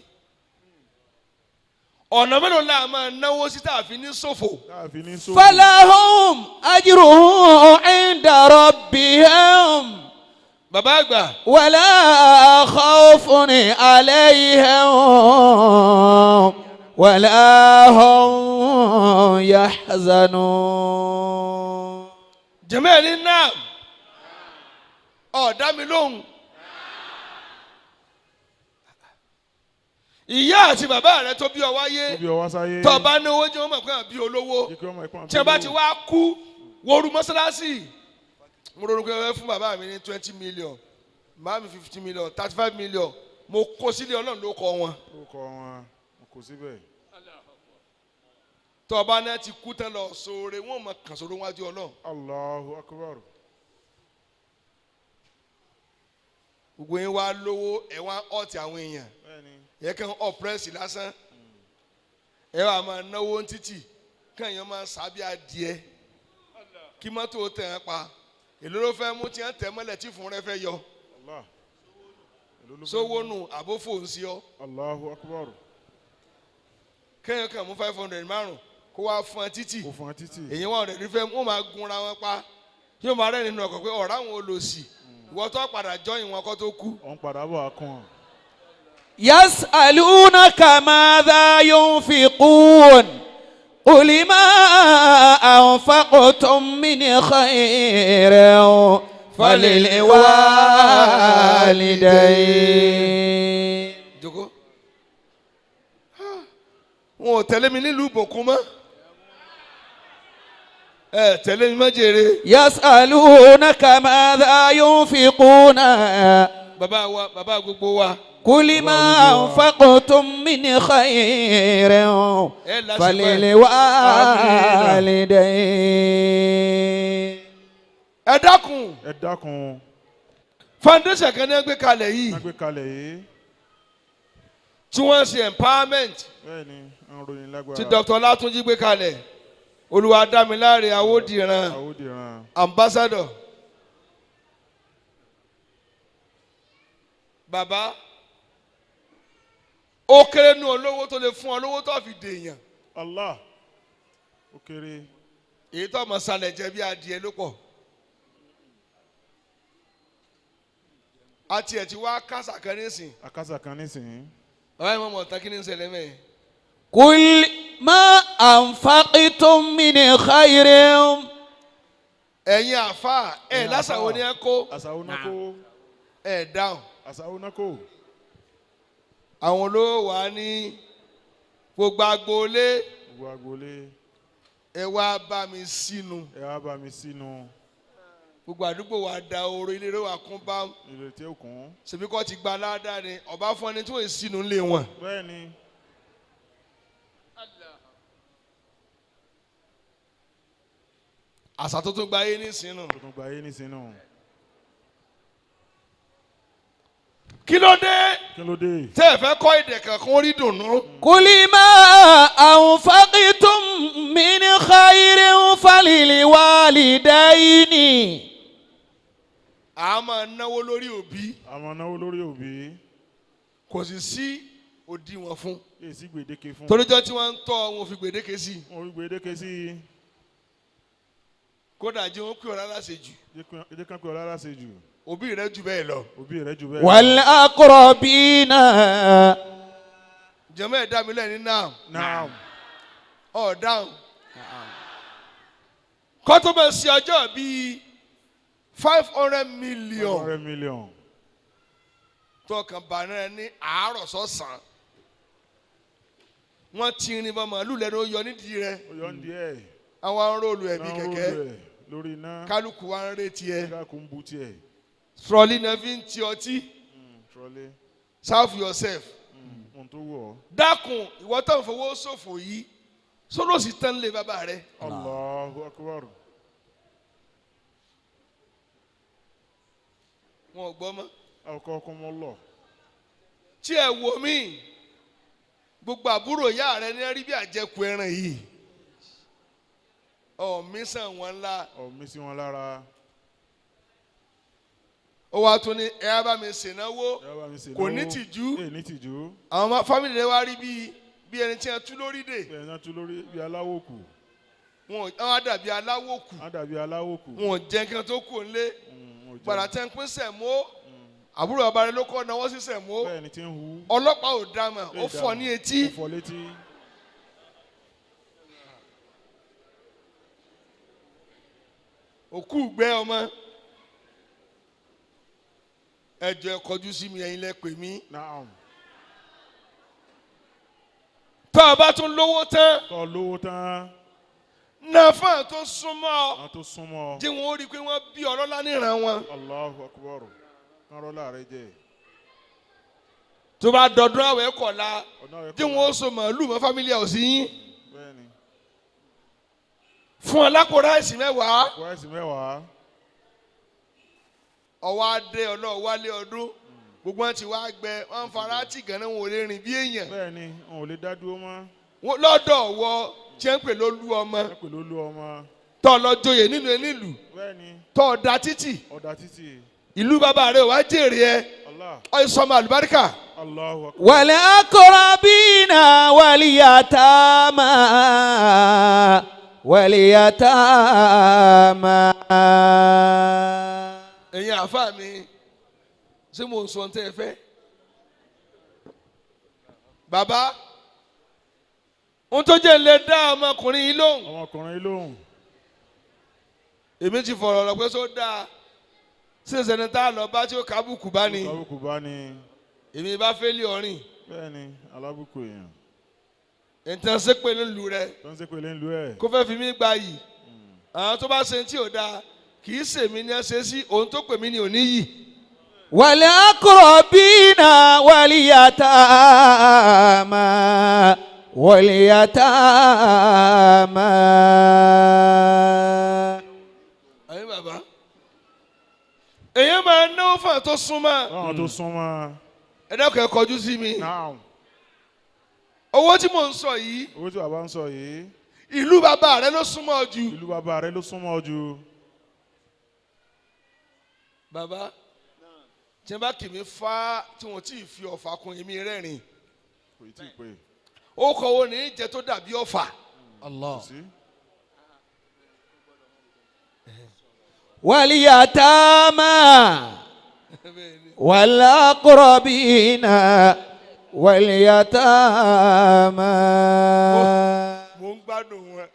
Ọ̀nà mélòó la máa náwó sí tá a fi ní ṣòfò? Láàfin ní sóògùn. فلهم أجرهم عند ربهم Bàbá àgbà. ولا خوف عليهم ولا هم يحزنون. Jẹ̀mẹ́ ẹ̀ ní náà ọ̀dá mi lóhùn. Ìyá àti bàbá rẹ tó bí ọ wáyé, Tó bí ọ wá sáyé. tó bá ní owó jẹ́ wọ́n mọ̀ pé àbí olówó. Jẹ́ kí wọ́n mọ̀ pé àbí Tí a bá ti olówó. wá kú wóoru mọ́sálásì, mo ronú pé ẹ fún bàbá mi ní 20 million, màá mi 50 million, 35 million, mo kó sílé Ọlọ́run ló kọ wọn. Ó kọ wọn, mo kò síbẹ̀. Tó bá náà ti kú tán lọ sóore, wọ́n mọ̀ kàn sóore wájú Ọlọ́run. Allahu akbar. Gbogbo yín wá lówó, ẹ̀ wá ọ̀tí àwọn èèyàn. Bẹ́ẹ̀ni. Yẹ kàn ọ̀pẹ́rẹ́sì lásán, ẹ wà máa náwó ní títì, kàn yẹn máa sábẹ́ adìẹ kí mọ́tò tẹ̀ ẹ́ pa. Èló ló fẹ́ mú tí wọ́n tẹ̀ mọ́lẹ̀ tí fún rẹ fẹ́ yọ? Allah. Èló ló fẹ́ Sówó mú? nù àbófò ń sí ọ. Allahu akbar. Kẹ́yìn kàn mú 500 márùn kó wá fún ẹ títì. Kò fún ẹ títì. Èyí wọn rẹ̀ nífẹ̀ẹ́ wọn máa gunra wọn pa, yóò máa rẹ́ nínú ọkọ̀ pé ọ̀rá àwọn olòṣì ìwọ tó padà jọyìn wọn kó tó kú. Òun padà bọ̀ akun ọ̀. يسألونك ماذا ينفقون قل ما أنفقتم من خير فللوالدين. Joko wọn ò tẹ̀lé mi nílùú Ìbòkun mọ́, ẹ tẹ̀lé mi mọ́ jèrè. يسألونك ماذا ينفقون Bàbá wa, bàbá gbogbo wa. قل ما أنفقتم من خير Ẹ lásìkò ẹ. فللوالدين. Ẹ dákun. Ẹ dákun. Foundation kan ní ẹ gbé kalẹ̀ yìí Wọ́n gbé kalẹ̀ yìí. tí wọ́n ṣe empowerment, Bẹ́ẹ̀ni, ń ròyìn lágbára. tí Dr. Látúnjí gbé kalẹ̀, Olúwadámiláre Awódìran. Àwòdìran. Ambassador, bàbá ó kéré nú olówó tó lè fún ọ lówó tó fi dèèyàn. Allah. Ó kéré. Èyí tó ọmọ sálẹ̀ jẹ́ bí adìẹ ló pọ̀ àti ẹ̀ tí wá kásà kan nísìn. Akásà kan nísìnyí. Bàbá yìí mọ̀ mọ̀ tán kí ni ń ṣẹlẹ̀ mẹ́yìn. قل ما أنفقتم من خير. Ẹ̀yin àfa ẹ̀ lásàwọ̀ ni ẹ kó. Àṣàwò náà kó. Ẹ̀ dáhùn. Àṣàwò náà kó. Àwọn olówó wa ní gbogbo agboolé, Gbogbo agboolé. ẹ wá bá mi sínú. Ẹ wá bá mi sínú. Gbogbo àdúgbò wa da oró, ilé rẹ wà kún bá. Ìrètí òkun. Ṣèbí kọ́ ti gba aládàá ni ọba fún ẹni tí wọ́n sínú lé wọn. Bẹ́ẹ̀ni. Àṣà tó tún gba ayé nísìnyí. Tuntun gba ayé nísìnyí. Kí ló dé Kí ló dé? tẹ́ ẹ fẹ́ kọ́ èdè kankan rí dùnú? قل ما أنفقتم من خير فللوالدين. À máa náwó lórí òbí. Àwọn náwó lórí òbí. Kò sì sí òdiwọ̀n fún. Èsì gbèdéke fún. Toríjọ́ tí wọ́n ń tọ́ wọn fi gbèdéke sí i. Wọ́n fi gbèdéke sí i. Kódà jẹ́ wọn pè ọ́ láláṣẹ jù. Jẹ́ kán pé ọlá láṣẹ jù. Òbí rẹ jù bẹ́ẹ̀ lọ. Òbí rẹ̀ jù bẹ́ẹ̀ lọ. والأقربين. Jẹ́mọ́ ẹ̀ dá mi lẹ́ni náà. Naam. Ọ̀ dáhùn. Kọ́ tó bẹ̀ sí ọjọ́ bíi 500 million. 100 million. Tọkàn bàánà rẹ ní àárọ̀ sọ̀sán. Wọ́n ti rin bọ́ màálù lẹ́nu ó yọ nídìí rẹ. Ó yọ ń díẹ̀. Àwọn arólù ẹ̀bí Náà kẹ̀kẹ́. róòlù ẹ̀ lórí iná. Kálukú wa ń retí ẹ. Kálukú ń bu tiẹ̀. Trọ́lì náà fi ń ti ọtí. Trọ́lé. Serve yourself. Ohun tó wù ọ́. Dákun, ìwọ tó ń fowó ṣòfò yìí, sólòsì tán lé bàbá rẹ. Allahu akbar. Wọn ò gbọ́ mọ́. Ọkọ ọkọ mọ lọ. Tí ẹ wò mí, gbogbo àbúrò ìyá rẹ ní rí bí àjẹkù ẹran yìí. Ọ̀mí sàn wọn ńlá. Ọ̀mí sí wọn lára. Ó wá tún ní ẹ á bá mi ṣènáwó. Ẹ bá mi ṣènáwó. Kò ní tìjú. Ẹ ní tìjú. Àwọn ọmọ fámìlì rẹ wá rí bí ẹni tí wọ́n tú lórí dè. Bí ẹni tí wọ́n tú lórí bí aláwòkù. Wọn á dàbí aláwòkù. Á dàbí aláwòkù. Wọn ò jẹ́ nǹkan tó kù nílé. Gbàrà tẹ́ ń pín sẹ̀mó. Àbúrò bàbá rẹ ló kọ́ náwó sí sẹ̀mó. Bẹ́ẹ̀ni tí ń hu. Ọlọ́pàá ò dá mọ̀, ó fọ́ ní etí. Ó fọ́ létí. Òkú gbẹ ọmọ. Ẹ jọ̀ọ́ ẹ kọjú sí mi, ẹ̀yin lẹ pè mí. Naam. Tó o bá tún lówó tán. Tó o lówó tán. Nàfà tó súnmọ́ ọ. Àwọn tó súnmọ́ ọ. Jẹ́ wọn ó rí i pé wọ́n bí ọlọ́lá níran wọn. Allahu Akbar. Kán rọ́lá rẹ jẹ. Tó bá dọdún àwẹ̀ kọ̀la. Jẹ́ wọn ó so màálù mọ́ fámílì ẹ̀ òsì yín. Bẹ́ẹ̀ni. Fún ọ lápò ráìsì mẹ́wàá. Lápò ráìsì mẹ́wàá. Ọwọ́ adé ọlọ́wálé ọdún. Gbogbo wọn ti wá gbẹ, wọn ń fara tì gànà, wọn ò lè rìn bí èèyàn. Bẹ́ẹ̀ni, wọn ò lè dá dúró mọ́. Lọ́dọ̀ wọ tí ń pè lólú ọmọ. Ẹ pè lólú ọmọ. Tọ́ lọ joyè nínú enílù. Bẹ́ẹ̀ni. Tọ́ ọ̀dà títì. Ọ̀dà títì. Ìlú bàbá rẹ̀ wá jèrè ẹ. Allah. Ọ sọmọ àlùbáríkà. Allahu Akbar. Wal aqrabina wal yatama wal yatama. Ẹ̀yin àáfàá mi, ṣé mo ń sọ ohun tẹ́ ẹ fẹ́? Bàbá, ohun tó jẹ́ lè dá ọmọkùnrin yìí lóhùn. Ọmọkùnrin yìí lóhùn. Èmi ti fọ̀rọ̀ lọ pé só dáa. Ṣé ìṣẹ̀ni tá a lọ bá tí ó kábùkù bá ni? Kábùkù bá ni. Èmi bá fẹ́ lé ọ̀rìn. Bẹ́ẹ̀ni, alábùkù èèyàn. Nǹkan ṣépè nílùú rẹ. Tó ń ṣépè nílùú ẹ̀. Kó fẹ́ fi mí gba yìí. Àwọn tó bá ṣe tí ò dáa kì í ṣèmi ní ẹ ṣe sí ohun tó pè mí ní òní yìí. Wal aqrabina wal yatama wal yatama. Àyìn bàbá, èyàn máa náwó fún àtọ́ súnmọ́. Àwọn tó súnmọ́. Ẹ dákun ẹ kọjú sí mi. Naam. Owó tí mò ń sọ yìí. Owó tí bàbá ń sọ yìí. Ìlú bàbá rẹ ló súnmọ́ jù. Ìlú bàbá rẹ ló súnmọ́ jù. Bàbá, tí wọ́n bá kì mí fá tí wọ́n ti fi ọ̀fà kun èmi rẹ́rìn. Kò tí ì pé. Ó kọ wo ní jẹ tó dàbí ọ̀fà. Allah. Sí. Wal yatama wal aqrabina wal yatama. Mo ń gbádùn wọn.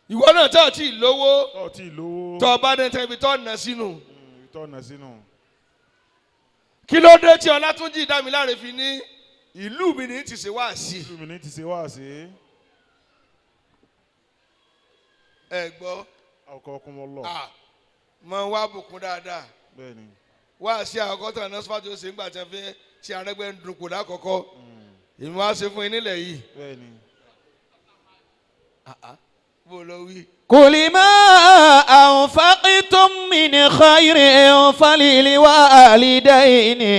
Ìwọ náà tó ti lówó. Tó ti lówó. Tó bá dé tẹ́bi tó nà sínú. Tó nà sínú. Kí ló dé tí Ọlátúnjí Dámiláre fi ní ìlú mi ní ti ṣe wáàsí? Ìlú mi ní ti ṣe wáàsí. Ẹ gbọ́. Ọkọ̀ ọkùnrin lọ. Mọ wá bùkún dáadáa. Bẹ́ẹ̀ni. Wáàsí àkọ́kọ́ tó àná sọ́fà tó ṣe ń gbà tí wọ́n fi ṣe Arẹ́gbẹ́ ń dùnkù lákọ̀ọ́kọ́. Èmi wá ṣe fún yín nílẹ̀ yìí. Bẹ́ẹ̀ni. Bó lọ wí. Kul ma anfaqtum min khairin falil walidayni.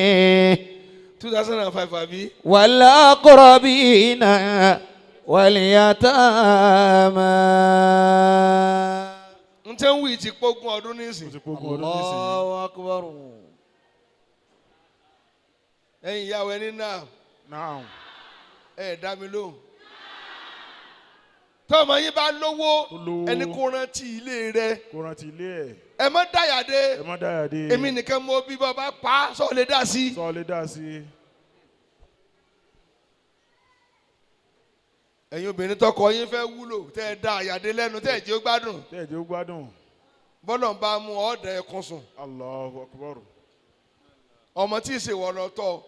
2005 àbí. Wal aqrabina wal yatama. N tẹ́ ń wí ti pógún ọdún nísìn. Ti pógún ọdún nísìn. Allahu akbar. Ẹ̀yin ìyàwó ẹni náà. Naam. Ẹ dá mi lóhùn. Tọ́mọ yín bá lówó, ẹni kó rántí ilé rẹ. Kó rántí ilé ẹ̀. Ẹ má dáyàdé. Ẹ má dáyàdé. Èmi nìkan mo bí bọ́ bá pa sọ lè dá sí. Sọ lè dá sí. Ẹ̀yin obìnrin tọkọ yín fẹ́ wúlò tẹ́ ẹ dá àyàdé lẹ́nu tẹ́ ẹ jẹ́ ó gbádùn. Tẹ́ ẹ jẹ́ ó gbádùn. Bọ́lọ̀ ń bá mú ọ̀dà ẹ̀kún sùn. Allahu Akbar. Ọmọ tí ì ṣe wọ̀ lọ tọ́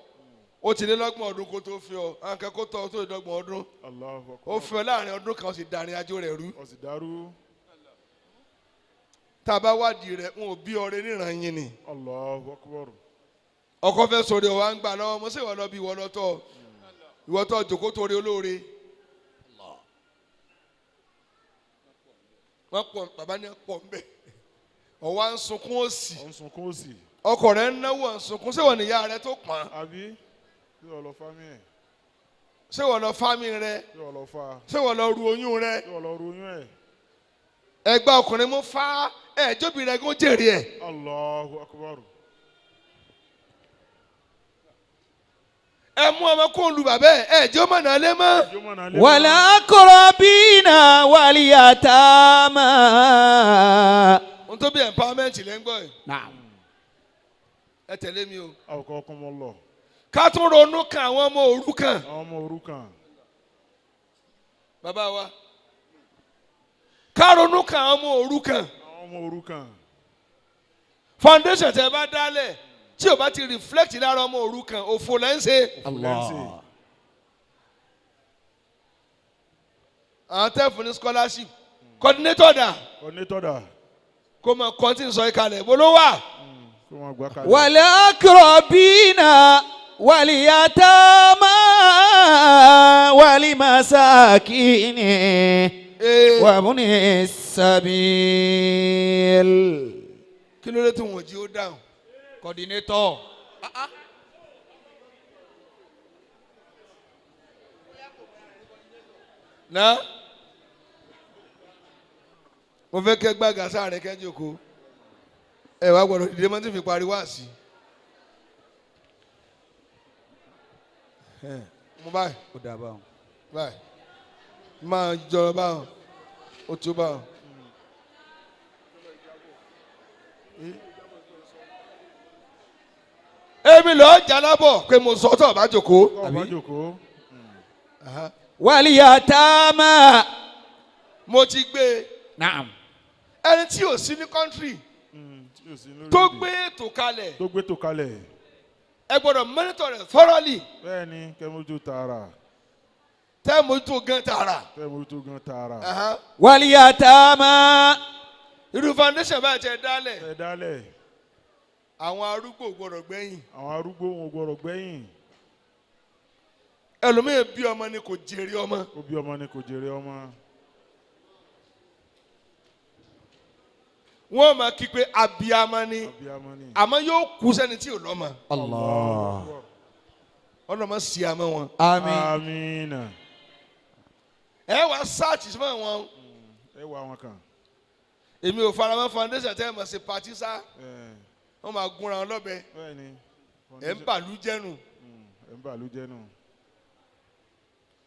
ó ti lé lọ́gbọ̀n ọdún kó tó fi ọ àǹkẹ́ kó tọ́ tó dọ́gbọ̀n ọdún. Allahu Akbar. Ó fi ọ láàrin ọdún kan ó sì darin ajó rẹ̀ rú. Ó sì dàrú. Tá a bá wádìí rẹ̀ n ò bí ọrẹ níran yín ni. Allahu Akbar. Ọkọ fẹ́ sọ̀rọ̀ wa ń gbà lọ́wọ́ mo sì wọ́n lọ bí ìwọ lọ́tọ̀ ìwọ tó jòkó torí olóore. Wọ́n pọ̀ bàbá ní pọ̀ ń bẹ̀. Ọ̀wá ń sunkún òsì. Ọ̀ ń sunkún òsì. Ọkọ rẹ̀ ń náwó ń sunkún ṣé wọ́n níyà rẹ̀ tó pọ̀n. Àbí ṣé wọ́n lọ fámì ẹ̀. Ṣé wọ́n lọ fámì rẹ̀. Ṣé wọ́n lọ fa. Ṣé wọ́n lọ ru oyún rẹ̀. Ṣé wọ́n lọ ru oyún ẹ̀. Ẹgbẹ́ ọkùnrin mú fá ẹ jóbi rẹ kó jèrè ẹ. Allahu akbar. Ẹ mú ọmọ kó lu bàbá ẹ ẹ jẹ́ ó mọ̀nà lé mọ́. Yóò mọ̀nà lé mọ́. والأقربين واليتامى Ohun tó bí empowerment lẹ́ ń gbọ́ yìí. نعم Ẹ tẹ̀lé mi o. Awqakumullah. Ká tún ronú kan àwọn ọmọ òrukàn. Àwọn ọmọ òrukàn. Bàbá wa. Ká ronú kan àwọn ọmọ òrukàn. Àwọn ọmọ òrukàn. Foundation tẹ bá dálẹ̀ tí o bá ti reflect lára ọmọ òrukàn òfò lẹ́ ń ṣe. الله Àwọn tẹ́ fún ní scholarship. Coordinator dà Coordinator dà. kó mọ kọ́ńtì sọ ìkàlẹ̀ bó ló wà. Kó wọn gbà kalẹ̀. والأقربين واليتامى والمساكين Ee, وابن السبيل kí ló dé tí wọn ò jí ó dáhùn. Coordinator. Ná mo fẹ́ kẹ́ gbàgà sáàrin kẹ́jọ́kọ́ ẹ wá gbọ́dọ̀ dìde mọ́ tí fi parí wá sí. Mo báyìí báyìí máa jọrọ báwọn ó tó báwọn. Èmi lọ́ọ́ jalábọ̀ pé mo sọ tọ̀ bá jòkó. Kọ́ ọ̀bá jòkó. واليتامى Mo ti gbé e. نعم Ẹni tí ò sí ní kọ́ńtírì Tí ò sí lórí tó èdè. gbé ètò kalẹ̀ Tó gbé tó kalẹ̀. ẹ gbọ́dọ̀ monitor rẹ̀ thoroughly Bẹ́ẹ̀ni kẹ́mójú tààrà. tẹ́ mójútó gan tààrà. Kẹ́mójú gan tààrà. Aha. واليتامى Irú foundation báyìí tẹ dálẹ̀ Ẹ dálẹ̀. àwọn arúgbó ò gbọ́dọ̀ gbẹ̀yìn. Àwọn arúgbó wọn ò gbọ́dọ̀ gbẹ̀yìn. Ẹlòmíì bí ọmọ ni kò jèrè ọmọ. Ó bí ọmọ ni kò jèrè ọmọ. Wọ́n máa kí pé abiyamọ ni Abiyamọ ni. àmọ́ yóò kú sẹ́ni tí ò lọ́mọ. الله Ọlọ́mọ sì àmọ́ wọn. آمين Amina. Ẹ wá sáàtì fún àwọn. Ẹ wá wọn kàn. Èmi ò faramọ́ foundation tẹ́ ẹ mọ̀ sí patí sá. Ẹ Wọ́n máa gúnra wọn lọ́bẹ. bẹ́ẹ̀ni. Ẹ̀ ń bàlú jẹ́nu. Ẹ̀ ń bàlú jẹ́nu.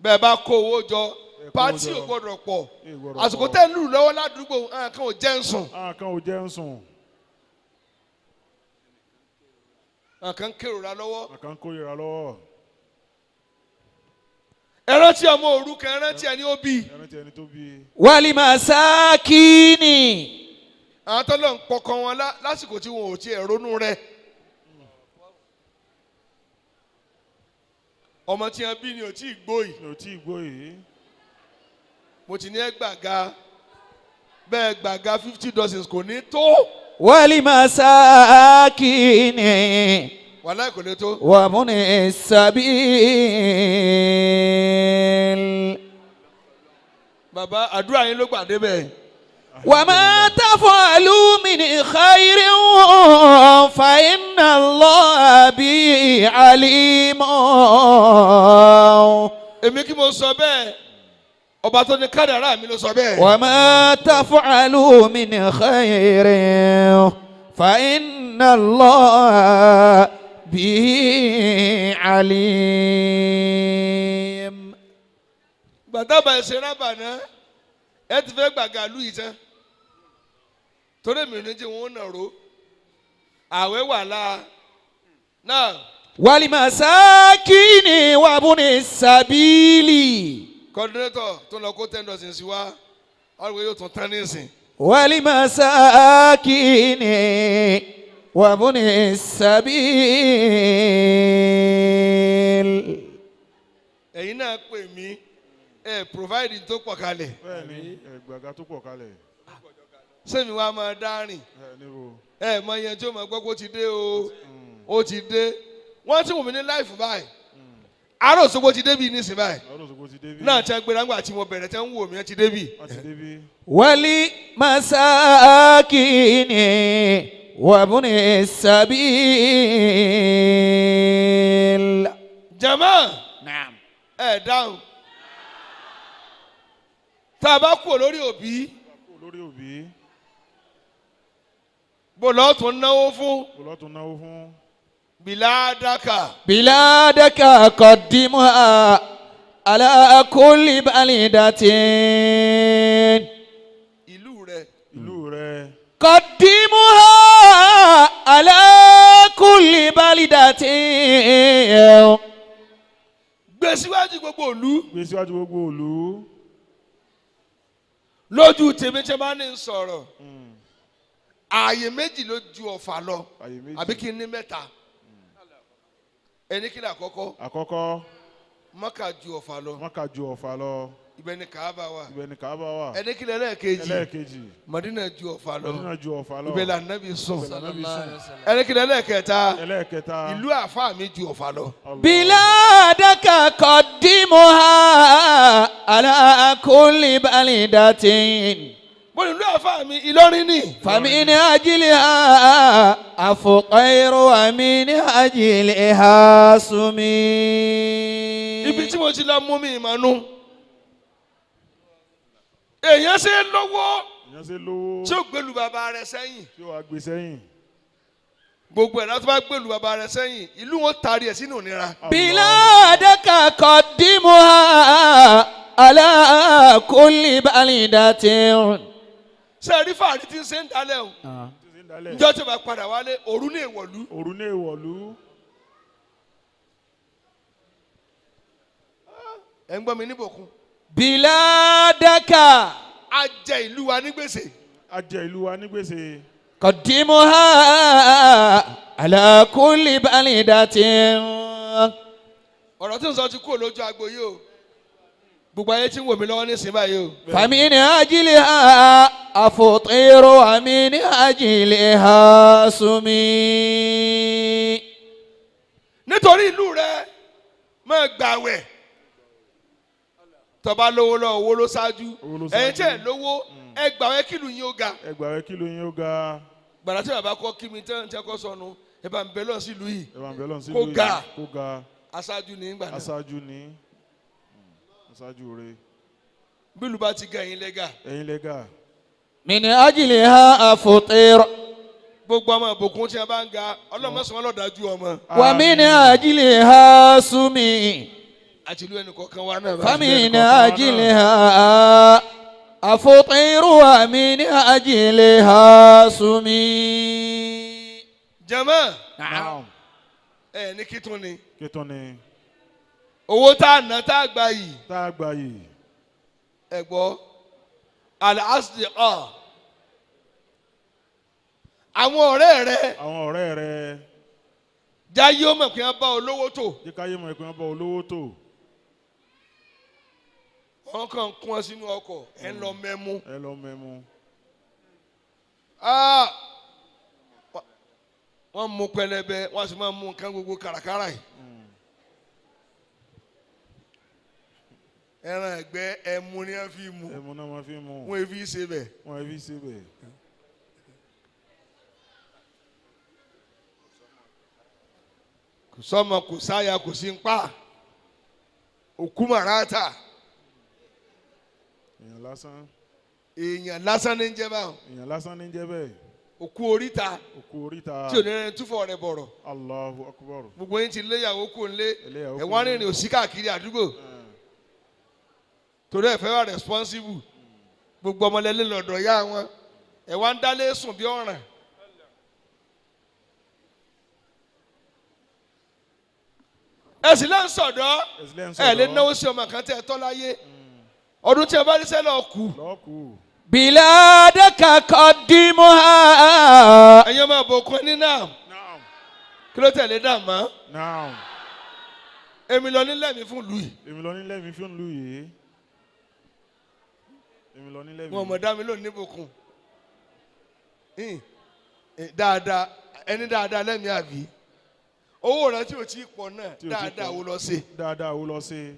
Bẹ́ẹ̀ bá kó owó jọ Ẹ kó owó pátí jọ. ò gbọ́dọ̀ pọ̀. Ẹ gbọ́dọ̀ Àsìkò pọ̀. tẹ́ ń lù lọ́wọ́ ládùúgbò nǹkan ò jẹ́ ń sùn. Àwọn kan ò jẹ́ ń sùn. Nǹkan ń kérora lọ́wọ́. Àwọn kan kórìíra lọ́wọ́. Ẹ rántí ọmọ òrukàn ẹ rántí ẹni ó bí. Ẹ rántí ẹni tó bí. والمساكين Àwọn tó lọ ń pọkàn wọn lásìkò tí wọn ò tiẹ̀ ronú rẹ̀. Ọmọ tí wọn bí ni ò tí ì gbó yìí. Mi ò tí ì gbó yìí. Mo ti ní ẹ gbàga bẹ́ẹ̀ gbàga 50 dozens kò ní tó. والمساكين Wàhálà kò ní tó. وابن السبيل Bàbá àdúrà yín ló gbà débẹ̀. وما تفعلوا من خير فإن الله به عليم Èmi kí mo sọ bẹ́ẹ̀ ọba tó ní kádàrá mi ló sọ bẹ́ẹ̀. وما تفعلوا من خير فإن الله به عليم Gbàtàbà ẹsẹ̀ rábà náà ẹ ti fẹ́ gbàgà lù yìí tán torí èmi ò ní jẹ́ wọn ó nà ro àwẹ̀ wà láà náà والمساكين وابن السبيل kọ́dínétọ̀ tó lọ kó 10 dozens wá ọ̀rọ̀ yóò tún tán nísìn. والمساكين وابن السبيل Ẹ̀yin náà pè mí ẹ provide tó pọ̀ kalẹ̀ Bẹ́ẹ̀ni ẹ gbàgà tó pọ̀ kalẹ̀. sẹ́mi wa máa dárìn Ẹ níbo. ẹ mọ iye tí ó máa gbọ́ pé ó ti dé o ó ti dé wọ́n ti wù mí ní láìfù báyìí àárọ̀ Òṣogbo ti débi nísìn báyìí Ọdún Òṣogbo ti débí. náà tí wọ́n gbéra ńgbà tí mo bẹ̀rẹ̀ tí wọ́n ń wò mí ẹ ti débi. Wọ́n ti débí. والمساكين وابن السبيل Jama نعم ẹ dáhùn tá a bá kú lórí òbí Kó Olórí òbí. Bó lọ́ọ́ tún náwó fún. Bó lọ́ọ́ tún náwó fún. Biladaka. Biladaka qaddimuha ala kulli balidatin. Ìlú rẹ. Ìlú rẹ. Qaddimuha ala kulli balidatin. Gbé síwájú gbogbo ìlú. Gbé síwájú gbogbo ìlú. Lójú tèmi tí a bá ní sọ̀rọ̀. Ààyè méjì ló ju Ọ̀fà lọ. Ààyè méjì. Àbí kí n ní mẹ́ta. Ẹni kí ni àkọ́kọ́? Àkọ́kọ́. Mọ́kà ju Ọ̀fà lọ. Mọ́kà ju Ọ̀fà lọ. Ibẹ̀ ni Kàábà wà. Ibẹ̀ ni Kàábà wà. Ẹni kí ni ẹlẹ́ẹ̀kejì? Ẹlẹ́ẹ̀kejì. Mọ̀dínà ju Ọ̀fà lọ. Mọ̀dínà ju Ọ̀fà lọ. Ibẹ̀ l'Ànábì sùn. Ibẹ̀ l'Ànábì sùn. Ẹni kí ni ẹlẹ́ẹ̀kẹta? Ẹlẹ́ẹ̀kẹta. Ìlú àfáà mi ju Ọ̀fà lọ. Biladaka qaddimuha ala kulli balidatin. Mo ní ìlú àfáà mi Ìlọrin ni. فمن أجلها أفقير ومن أجلها سمي. Ibi tí mo ti lọ mú mi ìmọ̀nù. Èèyàn ṣe é lówó. Èèyàn ṣe lówó. Tí ó gbèlú bàbá rẹ̀ sẹ́yìn. Tí ó wàá gbé sẹ́yìn. Gbogbo ẹ̀ láti bá gbèlú bàbá rẹ̀ sẹ́yìn, ìlú wọn taari ẹ̀ sínú ìnira. بلادك قدمها على كل بلدة. Ṣé ẹ rí fàárí tí ń ṣe ń dalẹ̀ o? Njọ́ tí o bá padà wálé, òru ní ìwọ̀lú. Òru ní ìwọ̀lú. Ẹ̀ ń gbọ́ mi níbòkun. بلادك A jẹ ìlú wa ní gbèsè. A jẹ ìlú wa ní gbèsè. قدمها على كل بلدة. Ọ̀rọ̀ tí ń sọ ti kúrò lójú agbo yìí o. Gbogbo ayé tí ń wò mí lọ́wọ́ nísìnyí báyìí o. فمن أجلها أفطر ومن أجلها سمي. Nítorí ìlú rẹ máa gbàwẹ̀. Tó bá lówó lọ, owó ló ṣáájú. Owó ló ṣáájú. Ẹ̀yin tí ẹ̀ lówó, ẹ gbàwẹ̀ kí ìlú yín ó ga. Ẹ gbàwẹ̀ kí ìlú yín ó ga. Gbàrà tí bàbá kọ́ kí mi tán tí a kọ́ sọnù, ẹ bá ń bẹ lọ sí ìlú yìí. Ẹ bá ń bẹ lọ́n sí Kó ìlú yìí. ga. Kó ga. Aṣáájú ní ìgbà náà. Aṣáájú ní. Aṣáájú rẹ. Bí ìlú bá ti ga, ẹ̀yin lẹ́gà. Ẹ̀yin lẹ́gà. من أجلها أفطر Gbogbo ọmọ ìbòkun tí a bá ń ga, ọlọ́mọ sọ wọn lọ́dájú ọmọ. ومن أجلها سمي. Àti ìlú ẹnì kọ̀ọ̀kan wa náà. فمن أجلها أفطر ومن أجلها سمي. Jàmá, Naam. ẹ ní kí tún ni. Kí tún ni. Owó tá a ná tá a gbà yìí. Tá a gbà yìí. Ẹ gbọ́, al-asdiqa, àwọn ọ̀rẹ́ rẹ. Àwọn ọ̀rẹ́ rẹ. Jáyé ó mọ̀ pé wọ́n bá olówó tò. Jẹ́ káyé mọ̀ pé wọ́n bá olówó tò. Wọ́n kàn kún ọ sínú ọkọ̀, ẹ̀ ń lọ mẹ́mú. Ẹ lọ mẹ́mu. Ah! Wọ́n mú pẹlẹbẹ, wọ́n sì máa mú nǹkan gbogbo kàràkàrà yìí. Ẹran ẹgbẹ́ ẹmu ni wọ́n fi mú. Ẹmu náà wọ́n fi mú. Wọ́n fi ṣe bẹ̀. Wọ́n fi ṣe bẹ̀. Kò sọ́mọ, kò sáyà, kò sí ń pa òkú màràtà. Èèyàn lásán. Èèyàn lásán ní jẹ́ báwọn. Èèyàn lásán ní jẹ́ bẹ́ẹ̀. Òkú oríta. Òkú oríta. Tí ò ní rẹni túfọ̀ rẹ̀ bọ̀rọ̀. Allahu akbar. Gbogbo yín ti léyàwó kò ń lé. Eléyàwó kò ẹ̀wọ̀n ń lé. rìnrìn òsì káàkiri àdúgbò torí ẹ̀ fẹ́ wà responsible. Gbogbo ọmọlẹ́lẹ́ lọ́dọ̀ yá wọn, ẹ̀ wá ń dálé sùn bí ọ̀ràn. Ẹ sì lẹ́ ń sọ̀dọ̀. Ẹ sì lẹ́ ń Ẹ lè sọ̀dọ̀. náwó sí ọmọ kan tẹ́ ẹ tọ́ láyé, ọdún tí ẹ bá rí sẹ́lẹ̀ ọkù. Lọ́kù. بلادك قدمها. Ẹ̀yin ọmọ àbòkù ní náà. Naam. Kí ló tẹ̀lé dà mọ́? Naam. Èmi lọ nílẹ̀ mi fún ìlú yìí. Èmi lọ nílẹ̀ mi fún ìlú yìí. Èmi lọ nílẹ̀ mi. Wọn mọ̀ dá mi lónìí níbùkún dáadáa, ẹni dáadáa lẹ́mìí àbí owó rẹ tí o ti pọ̀ náà. Tí o ti Dáadáa pọ̀. wo lọ ṣe? Dáadáa wo lọ sí?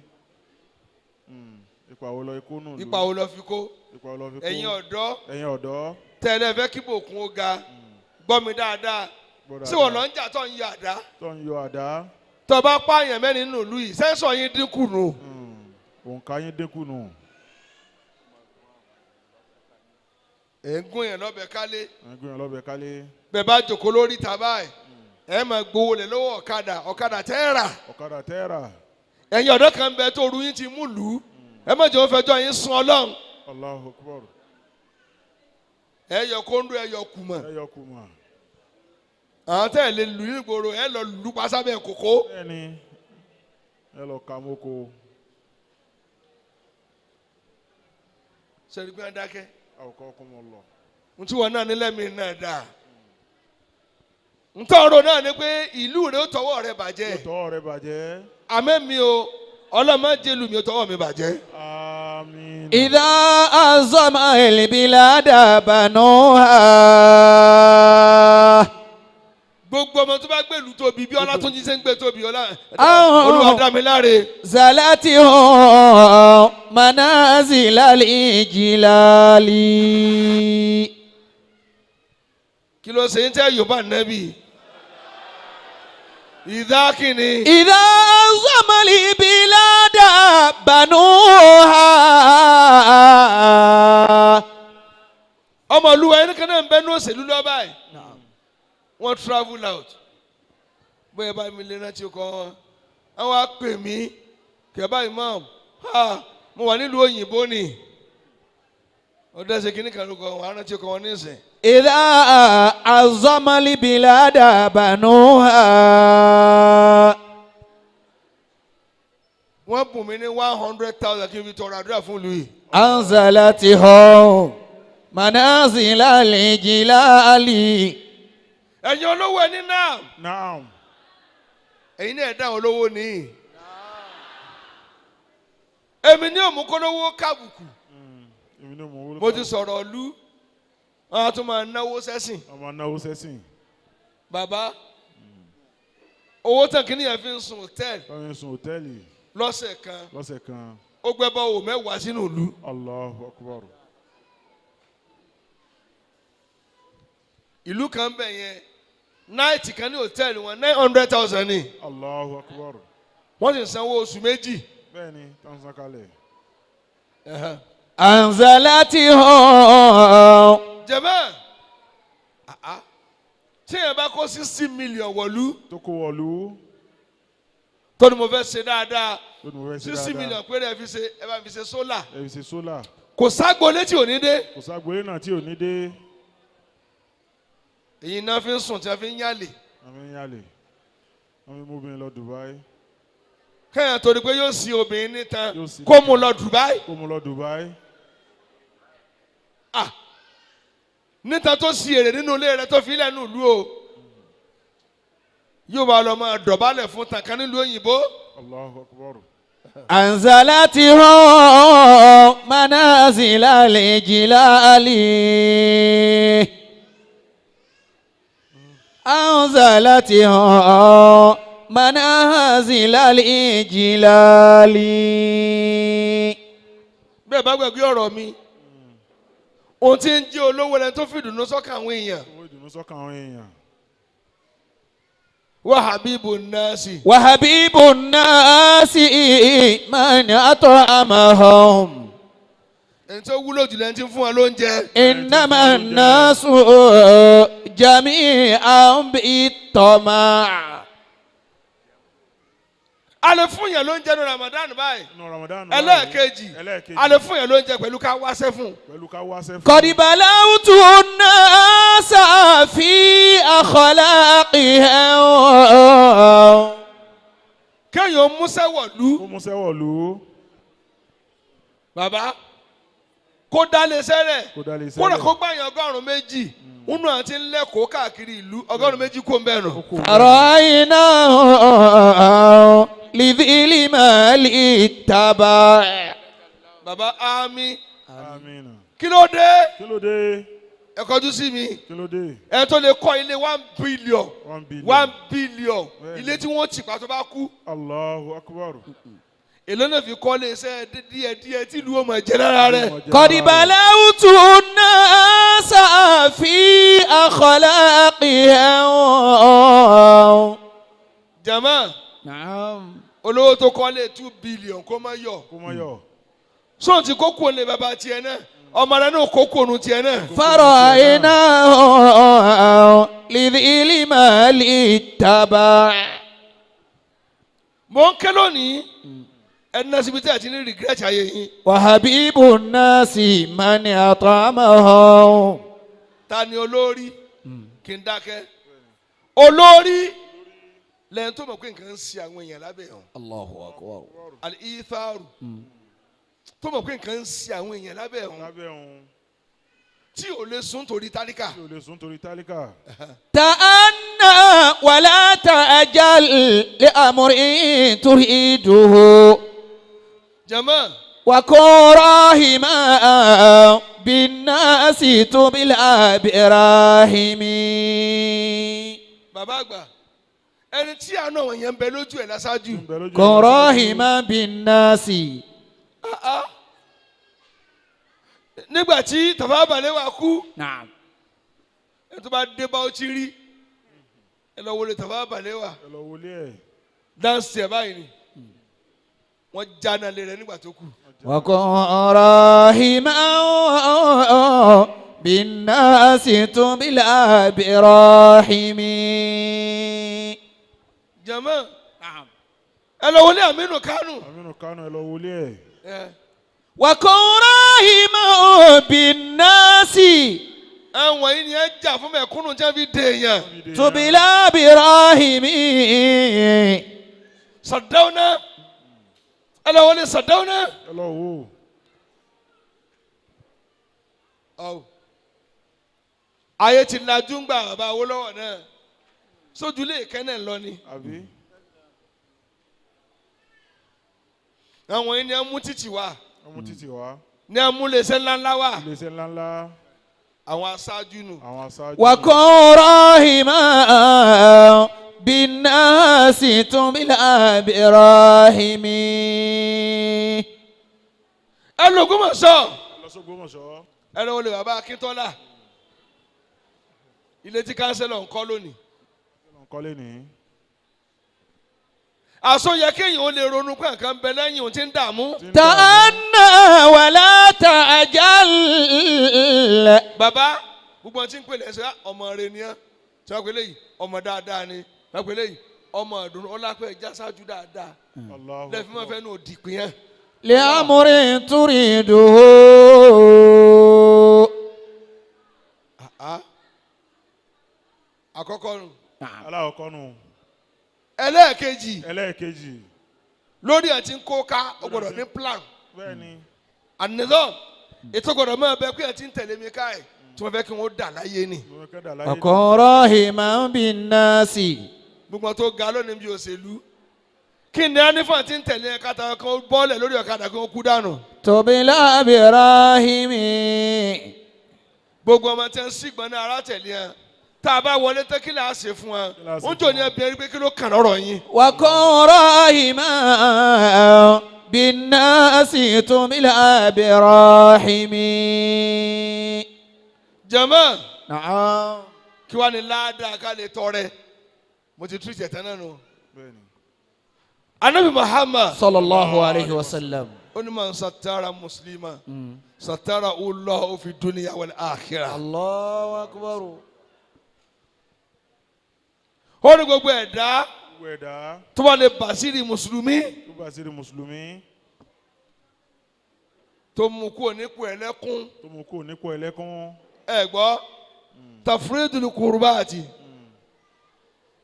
Ipa wo lọ ikú nù? Ipa wo lọ fi kó? Ipa wo lọ fi kó? Ẹ̀yin ọ̀dọ́. Ẹ̀yin ọ̀dọ́. Tẹ́lẹ̀ fẹ́ kí bòkun ó ga, gbọ́ mi dáadáa. Gbọ́ Sí wọn dáadáa. lọ ń jà tó ń yọ àdá? Tó ń yọ àdá. Tó bá pààyàn mẹ́rin nínú ìlú yìí, sẹ́ńsọ̀ yín dínkù nù. Òǹkà yín dínkù nù. Ẹ̀ ń gún yẹn lọ́bẹ̀ kálé. Ẹ̀ ń gún yẹn lọ́bẹ̀ kálé. Bẹ́ẹ̀ bá jòkó lórí tàbá ẹ̀ ẹ̀ máa gbowó lẹ̀ lọ́wọ́ ọ̀kadà ọ̀kadà tẹ́ rà. Ọ̀kadà tẹ́ rà. Ẹ̀yin ọ̀dọ́ kan bẹ tó ru yín ti mú lù ú. Ẹ má jẹ́ wọ́n fẹjọ́ yín sun Ọlọ́run. Allahu Akbar. Ẹ yọ kóńdó ẹ yọ kùmọ̀. Ẹ yọ kùmọ̀. Àwọn tẹ́ ẹ lè lù yín gbòòrò ẹ lọ lù pa sábẹ́ kòkó. Bẹ́ẹ̀ni ẹ lọ ka moko. Sẹ́ni pé wọ́n dákẹ́. Àwòkọ́ kún mọ́ lọ. Ntí wọn náà nílẹ̀ mi náà dà. Ntọ́rọ̀ náà ni pé ìlú rẹ̀ ó tọwọ́ rẹ̀ bàjẹ́. Ó tọwọ́ rẹ̀ bàjẹ́. Àmẹ́ mi o, ọlọ́mọdé lu mi ó tọwọ́ mi bàjẹ́. Àmín. إذا أزم البلاد بنوها. Gbogbo ọmọ tó bá gbèlú tóbi bí Ọlátúnjí ṣe ń gbé tóbi ọlá Olúwa dá mi láre. زلتهم منازل الإجلال. Kí ló ṣe ń tẹ́ Yorùbá nẹ́bì? Ìdá kìíní. إذا أزم البلاد بنوها. Ọmọ olúwa ẹni kan náà ń bẹ ní òṣèlú lọ́ba ẹ̀. Wọ́n travel out. Bóyá bá mi lè rántí ọkọ wọn. Wọ́n wá pè mí. Kẹ̀bá imam. Ha! Mo wà nílùú òyìnbó ni. Ọdẹ ṣe kínní kan lóko wọn, á rántí ọkọ wọn nísìn. إذا عظم البلاد بنوها. Wọ́n bùn mí ní 100,000 kí n fi tọrọ àdúrà fún ìlú yìí. أنزلتهم منازل الجلال. Ẹ̀yin olówó ẹni náà. Naam. Ẹ̀yin náà dá olówó ní. Èmi ní òmùkólówó kábùkù. Èmi ní òmùkólówó. Mo ti sọ̀rọ̀ ìlú. Wọ́n á tún máa náwó sẹ́sìn. Wọ́n máa náwó sẹ́sìn. Bàbá, owó tán kìíní yẹn fi ń sun hòtẹ́ẹ̀lì. Wọ́n fi ń sun hòtẹ́ẹ̀lì. Lọ́sẹ̀ kan. Lọ́sẹ̀ kan. Ó gbẹ́ bọ́wọ́ mẹ́wàá sínú ìlú. Allahu Akbar. Ìlú kan bẹ̀ yẹn, náìtì kan ní hòtẹ́ẹ̀lì wọn 900,000 ni. Allahu Akbar. Wọ́n sì sanwó oṣù méjì. Bẹ́ẹ̀ni, táwọn san kalẹ̀. أنزلتهم. Jẹ̀mọ́, tí yẹn bá kó 60 million wọ̀lú. Tó kó wọ̀lú. Tó ní mo fẹ́ ṣe dáadáa. Tó ní mo fẹ́ ṣe dáadáa. 60 million péré ẹ fi ṣe ẹ bá fi ṣe sólà. Ẹ fi ṣe sólà. Kò ságbo létí òní dé. Kò ságbolé náà tí ò ní dé. Èyí náà fi ń sùn tí wọ́n fi ń yálè. Wọ́n fi ń yálè. Wọ́n fi mú obìnrin lọ Dubai. Kẹ́hìn torí pé yóò sin obìnrin nítan kó mú lọ Dubai. Kó mú lọ Dubai. Ah, níta tó si èrè nínú ilé rẹ tó fi lẹ́nu ìlú o. Yóò bá lọ máa dọ̀bálẹ̀ fún tàkàn nílùú òyìnbó. Allahu Akbar. أنزلتهم منازل الجلال. أنزلتهم منازل الجلال. Bẹ́ẹ̀ bá gbàgbé ọ̀rọ̀ mi, ohun tí ń jẹ́ olówó lẹni tó fi ìdùnnú sọ́kàn àwọn èèyàn. Owó ìdùnnú sọ́kàn àwọn èèyàn. Wa habibu nasi. Wa habibu nasi man at'amahum. Ẹni tó wúlò jù lẹni tí ń fún wa lóúnjẹ. Innama nasu jami'an bit-tama'. A lè fún yẹn lóúnjẹ ní Ramadan báyìí. Nínú Ramadan. Ẹlẹ́ẹ̀kejì, a lè fún yẹn lóúnjẹ pẹ̀lú ká wáṣẹ́ fún. Pẹ̀lú ká wáṣẹ́ fún. Qad balawtu an-nasa fi akhlaqihim. Kéèyàn músẹ́ wọ̀lú. Kó músẹ́ wọ̀lú. Bàbá kó dálé sẹ́rẹ̀. Kó dálé sẹ́rẹ̀. Kódà kó gbàyàn 200. Nínú àti ńlẹ́kọ̀ọ́ káàkiri ìlú 200 kó ń bẹ̀ nù. Ra'ayna lidhil mali taba. Bàbá àmín. Àmín. Kí ló dé? Kí ló dé? Ẹ kọjú sí mi. Kí ló dé? Ẹ tó lè kọ́ ilé 1 billion. 1 billion. 1 billion. Ilé tí wọ́n tì pa tó bá kú. Allahu Akbar. Èló náà fi kọ́ lé iṣẹ́ díẹ̀ díẹ̀ tí ìlú ọmọ jẹ lára rẹ̀. Qad balawtu an-nasa fi akhlaqihim. Jama. Naam. Olówó tó kọ́ lé 2 billion kó má yọ. Kó má yọ. Sóun ti kó kúrò lé bàbá tiẹ̀ náà. Ọmọ rẹ náà kó kóònù tiẹ̀ náà. فرأيناه لذي المال اتبع. Mò ń ké lónìí, ẹni náà síbi tí a ti ní regret ayé yín. وحبيب الناس من أطعمهم. Ta ni olórí? Kí n dákẹ́. Olórí lẹ́yìn tó mọ̀ pé nǹkan ń ṣe àwọn èèyàn lábẹ́ ẹ̀. الله أكبر. Al-itharu, tó mọ̀ pé nǹkan ń ṣe àwọn èèyàn lábẹ́ ẹ̀, Lábẹ́ òun. tí ò lè sùn torí tálíkà. Tí o lè sùn torí tálíkà. تأنى ولا تعجل لأمر تريده. Jama. وكن راهما بالناس تبلى براهم. Bàbá àgbà, ẹni tí àánú àwọn èèyàn ń bẹ lójú ẹ̀ láṣáájú. Ń bẹ lójú كن ẹ̀. راهما بالناس. Ah, ah. Nígbà tí Tafawa Balewa kú, نعم. ẹni tó bá dé bá ó ti rí, ẹ lọ wọlé Tafawa Balewa. Ẹ lọ wọlé ẹ̀. Dáǹsì ẹ̀ báyìí ni wọ́n jáná lé rẹ̀ nígbà tó kú. وكن راهما بالناس تبلى براهم. Jama, ẹ lọ wọlé Aminu Kanu. Aminu Kano, ẹ lọ wọlé ẹ̀. Ẹ وكن راهما بالناس àwọn yìí ni ẹ jà fún mẹ̀kúnnù tí wọ́n fi dé èèyàn. تبلى براهم. Sàdáúná, ẹ lọ wọlé Sàdáúná. Ẹ lọ wò. Ọ̀wọ̀ ayé ti lajú ń gbà bàbá Awólọ́wọ̀ náà sójúlé ìkẹ́nẹ̀ lọ ni. Àbí. Àwọn yìí ni ẹ mú títì wá, Ọmọ títì wá. ní ẹ mú lẹsẹ ńláńlá wá. Iléeṣẹ́ ńláńlá. Àwọn aṣáájú nù. Àwọn aṣáájú. وكن راهما بالناس تبلى براهم. Ẹ lọ Ògbómọ̀ṣọ́. Ẹ lọ sógbómọ̀ṣọ́. Ẹ lọ wọlé bàbá Akíntọ́lá, ilé tí kánsẹ́lọ̀ ń kọ́ lónìí. Ẹ lọ kọ́lé ní. Àsọyẹ kéèyàn ó lè ronú pé nǹkan ń bẹ lẹ́yìn òun tí ń dààmú. تأنى ولا تعجل. Bàbá, gbogbo ọtí ń pè lẹ́sẹ̀, ọmọ rẹ ni ẹ́ tí wọ́n pè léyìí, ọmọ dáadáa ni wọ́n pè léyìí, ọmọ ìdùnnú ọlápẹ̀ ẹja ṣáájú dáadáa. Allahu Lẹ́ẹ̀fí máa fẹ́ nù òdì pín yẹn. لأمر تريده. Àkọ́kọ́ nù. Aláwọ̀kọ́ nù. Ẹlẹ́ẹ̀kejì. Ẹlẹ́ẹ̀kejì. Lórí ẹ̀ tí ń kó ká, ó gbọ́dọ̀ ní plan. Bẹ́ẹ̀ ni. Ànizọ́ ètò gbọ́dọ̀ máa bẹ pé ẹ̀ tí ń tẹ̀lé mi ká ẹ̀ tí wọ́n fẹ́ kí wọ́n dà láyé ni. Mo fẹ́ dà láyé. وكن راهما بالناس. Gbogbo tó ga lónìí bí òṣèlú, kí ni anífà tí ń tẹ̀lé ẹ̀ káta kan bọ́ọ̀lẹ̀ lórí ọ̀kadà kí wọ́n kú dànù. تبلى براهم. Gbogbo ọmọ tí ń sígbọn ní ara tẹ̀lé ẹ, tá a bá wọlé tán, kí là á ṣe fún ẹ? Kí là á ṣe Ń jò ní fún wọn? ẹbí ẹni pé kí ló kàn lọ́rọ̀ yín. وكن راهما بالناس تبلى براهم. Jàmá. نعم. Kí wàá ní ládàá ká lè tọrẹ? Mo ti tún ìṣẹ̀tẹ̀ náà nù. Bẹ́ẹ̀ ni. Anabi Muhammad صلى الله عليه وسلم. ó ní man satara muslima satara Allahu fi dunya wal akhirah. الله أكبر. Ó ní gbogbo ẹ̀dá Gbogbo ẹ̀dá tó bá lè bàṣírí mùsùlùmí, tó bá sí di mùsùlùmí, tó mú kúrò nípò ẹlẹ́kún, tó mú kó nípò ẹlẹ́kún, ẹ gbọ́ tafridul kurbati,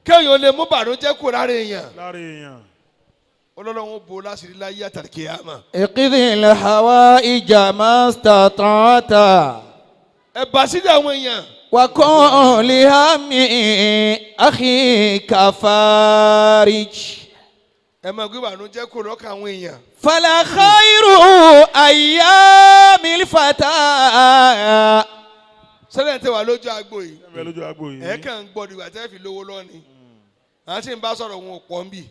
kéèyàn lè mú bànújẹ́ kúrò lára èèyàn, lára èèyàn, ọlọ́run bò láṣìírí láyé àtàlùkìyàmà. اقضي الحوائج ما استطعت. Ẹ bàṣírí àwọn èèyàn. وكن لهم أخيك فارج. Ẹ máa gbé bànújẹ́ kúrò lọ́kàn àwọn èèyàn. فلا خير أيام الفتى. Sẹ́lẹ̀ tẹ wà lójú agbo yìí, ẹ bẹ lójú agbo yìí, ẹ kàn ń gbọ́ dìgbà tẹ́ fi lówó lọ́ni. Àwọn tí ń bá sọ̀rọ̀ wọn ò pọ̀ ń bì,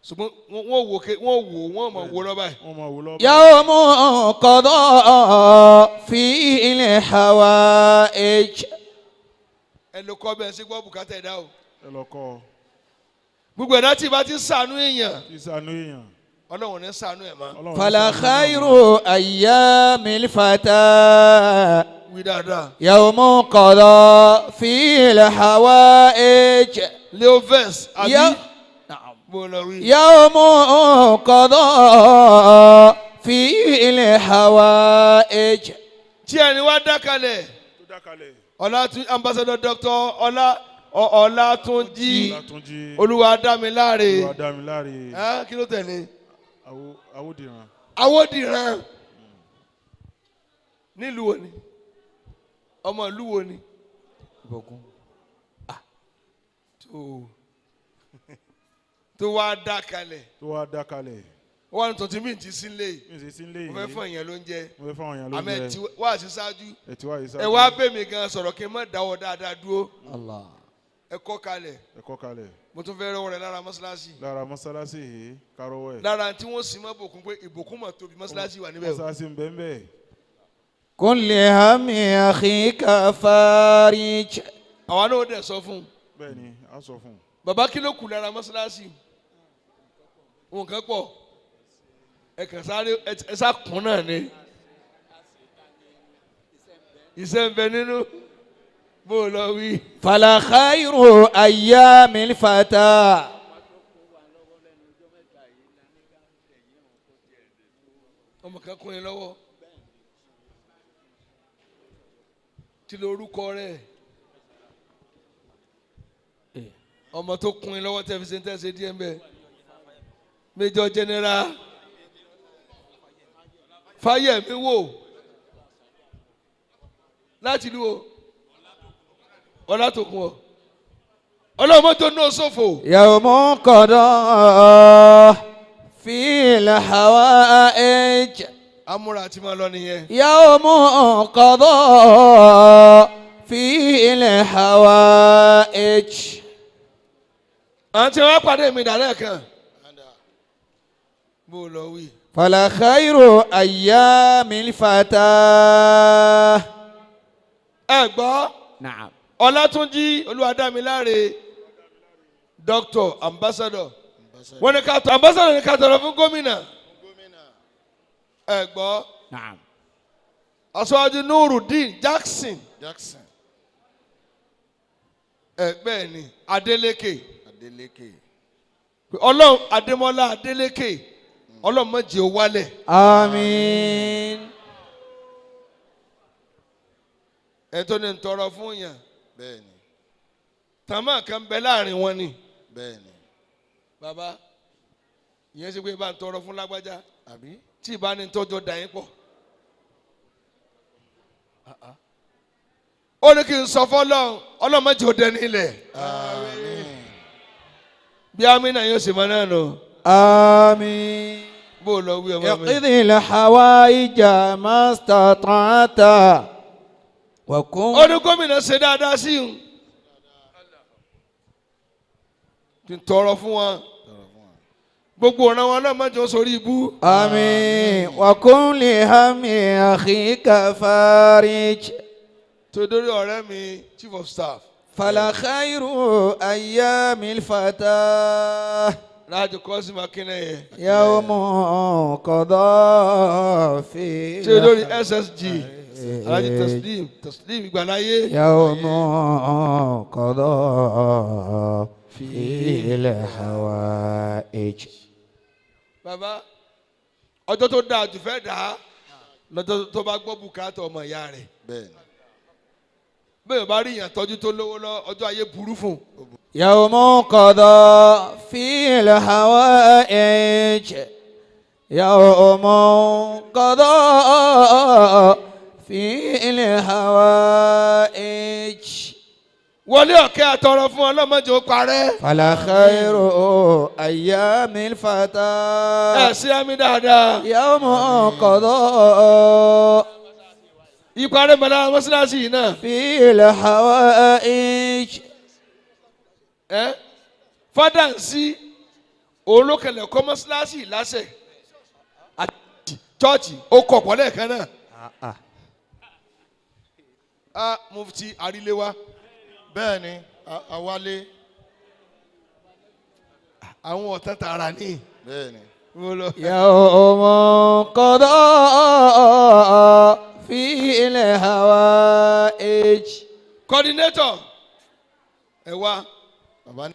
ṣùgbọ́n wọ́n wò wọ́n wò wọ́n mọ̀ wò lọ́ba yìí. wọ́n máa wò lọ́ba. يوم قضاء فيه الحوائج. Ẹ ló kọ́ bẹ́ẹ̀ sí gbọ́ bùkátà ẹ̀dá o. Ẹ lọ kọ́. Gbogbo ẹ̀dá tí ìbá ti ń sànú èèyàn, Kí sànú èèyàn, Ọlọ́run ní ṣàánú ẹ̀ mọ́. Ọlọ́run فلا ní ṣàánú خير náà. أيام الفتى Wí dáadáa. يوم قضى فيه الحوائج Leoves àbí يا- نعم. mo lọ wí. يوم قضى فيه الحوائج Tí ẹni wá dákalẹ̀ Tó dákalẹ̀. Ọlátún ambassador doctor Ọlá Ọlátúnjí Ọlátúnjí. Olúwadámiláre. Olúwadámiláre. Ẹ́, kí ló tẹ̀lé? Awódìran. Awódìran nílùú wo ni? Ọmọ ìlú wo ni? Tó wá dákalẹ̀ Tó wá dákalẹ̀. wọ́n ní tuntun míì ti sí nílé Mi ò sì sí nílé mo fẹ́ yìí. fún èèyàn lóúnjẹ Mo fẹ́ fún àwọn èèyàn àmọ́ ẹ lóúnjẹ. ti wá sí ṣáájú Ẹ ti wá yìí ẹ wá bẹ̀ mí gan sọ̀rọ̀ kí n má dáwọ́ dáadáa dúró الله ẹ kọ́ kalẹ̀ Ẹ kọ́ kalẹ̀. mo tún fẹ́ rọwọ́ rẹ lára mọ́ṣáláṣí Lára mọ́sálásí yìí kárọ́wọ́ ẹ̀. lára tí wọ́n sì mọ́ bòkun pé ìbòkun mọ̀ tóbi mọ́ṣáláṣí wà níbẹ̀ o. Mọ́sálásí ń bẹ ń bẹ. كل هم أخيك فارج Àwa náà ó dẹ̀ sọ fún un Bẹ́ẹ̀ ni, a sọ fún un. bàbá kí ló kù lára mọ́ṣáláṣí nǹkan pọ̀ ẹ kàn sáré ẹ sá kún náà ni iṣẹ́ ń bẹ nínú bó o lọ wí. فلا خير أيام الفتى Ọmọ kan kún yín lọ́wọ́ tí lórúkọ rẹ̀ ọmọ tó kún yín lọ́wọ́ tẹ́ fi ṣe ń tẹ́sẹ̀ díẹ̀ ń bẹ Major General Fáyẹ̀mí wò láti ìlú o Ọlátòkun ọ ọlọ́mọ tó ní òṣòfò يوم قضى في الحوائج amúra àti máa lọ nìyẹn. يوم قضى في الحوائج Àwọn tí wọ́n pàdé mi dàrẹ́ kan bó o lọ wí. فلا خير أيام الفتى Ẹ gbọ́. نعم Ọlátúnjí Olúwadámiláre doctor ambassador wọ́n ní ká tọ ambassador ní ká tọrọ fún gómìnà. Ẹ gbọ́. نعم Aṣáájú Nurudeen Jackson Jackson ẹ bẹ́ẹ̀ ni Adeleke Adeleke. Ọlọ́run Adémọ́lá Adeleke Ọlọ́run má jẹ́ ó wálẹ̀. آمين Ẹ tó ní ń tọrọ fún yàn Bẹ́ẹ̀ ni, tàmá kan bẹ láàrin wọn ni. bẹ́ẹ̀ ni. Bàbá ìyẹn ṣe pé bá ń tọrọ fún lágbájá Àbí? tí ìbá ní tọ́jọ́ dà yín pọ̀. Ó ní kí n sọ fọlọ́run Ọlọ́run má jẹ́ ó dẹni ilẹ̀. Àmín. Bí amínà yóò ṣe máa náà nù آمين bó o lọ wí ọmọ mi. اقضي الحوائج ما استطعت وكن Ó ní gómìnà ṣe dáadáa sí i kí n tọrọ fún wọn gbogbo ọ̀ràn wọn Ọlọ́run má jẹ́ ó sórí ibú. آمين وكن لهم أخيك فارج Tó dórí ọ̀rẹ́ mi chief of staff فلا خير أيام الفتى láti kọ́ sí Makínẹ́yẹ. يوم قضى في Tó dórí SSG Alhaji Taslim Taslim Ìgbàláyé. يوم قضى في الحوائج Bàbá ọjọ́ tó dáa jù fẹ́ dà á lọ́jọ́ tó bá gbọ́ bùkátà ọmọ ìyá rẹ̀. Bẹ́ẹ̀ ni. Bẹ́ẹ̀ bá rí ìyàn tọ́jú tó lówó lọ ọjọ́ ayé burú fún un. يوم قضى في الحوائج يوم قضى في الحوائج Wọlé ọ̀kẹ́ àtọrọ fún ọlọ́mọdé ó parẹ́. فلا خير أيام الفتى Ẹ sí àmì dáadáa. يوم قضى Ìparẹ́ mọ̀lá mọ́sálásí yìí náà. في الحوائج Ẹ fádàǹsì òun ló kẹlẹ̀ kọ́ mọ́sálásí yìí láṣẹ. Àti chọ́ọ̀chì ó kọ̀ pọ̀ lẹ́ẹ̀kan náà. A mufti Arilewa. Bẹ́ẹ̀ ni, Awálé. Àwọn ọ̀tá tààrà ní. Bẹ́ẹ̀ ni. Mo lọ. يوم قضى في الهوائج. Coordinator, ẹ wá. Bàbá ní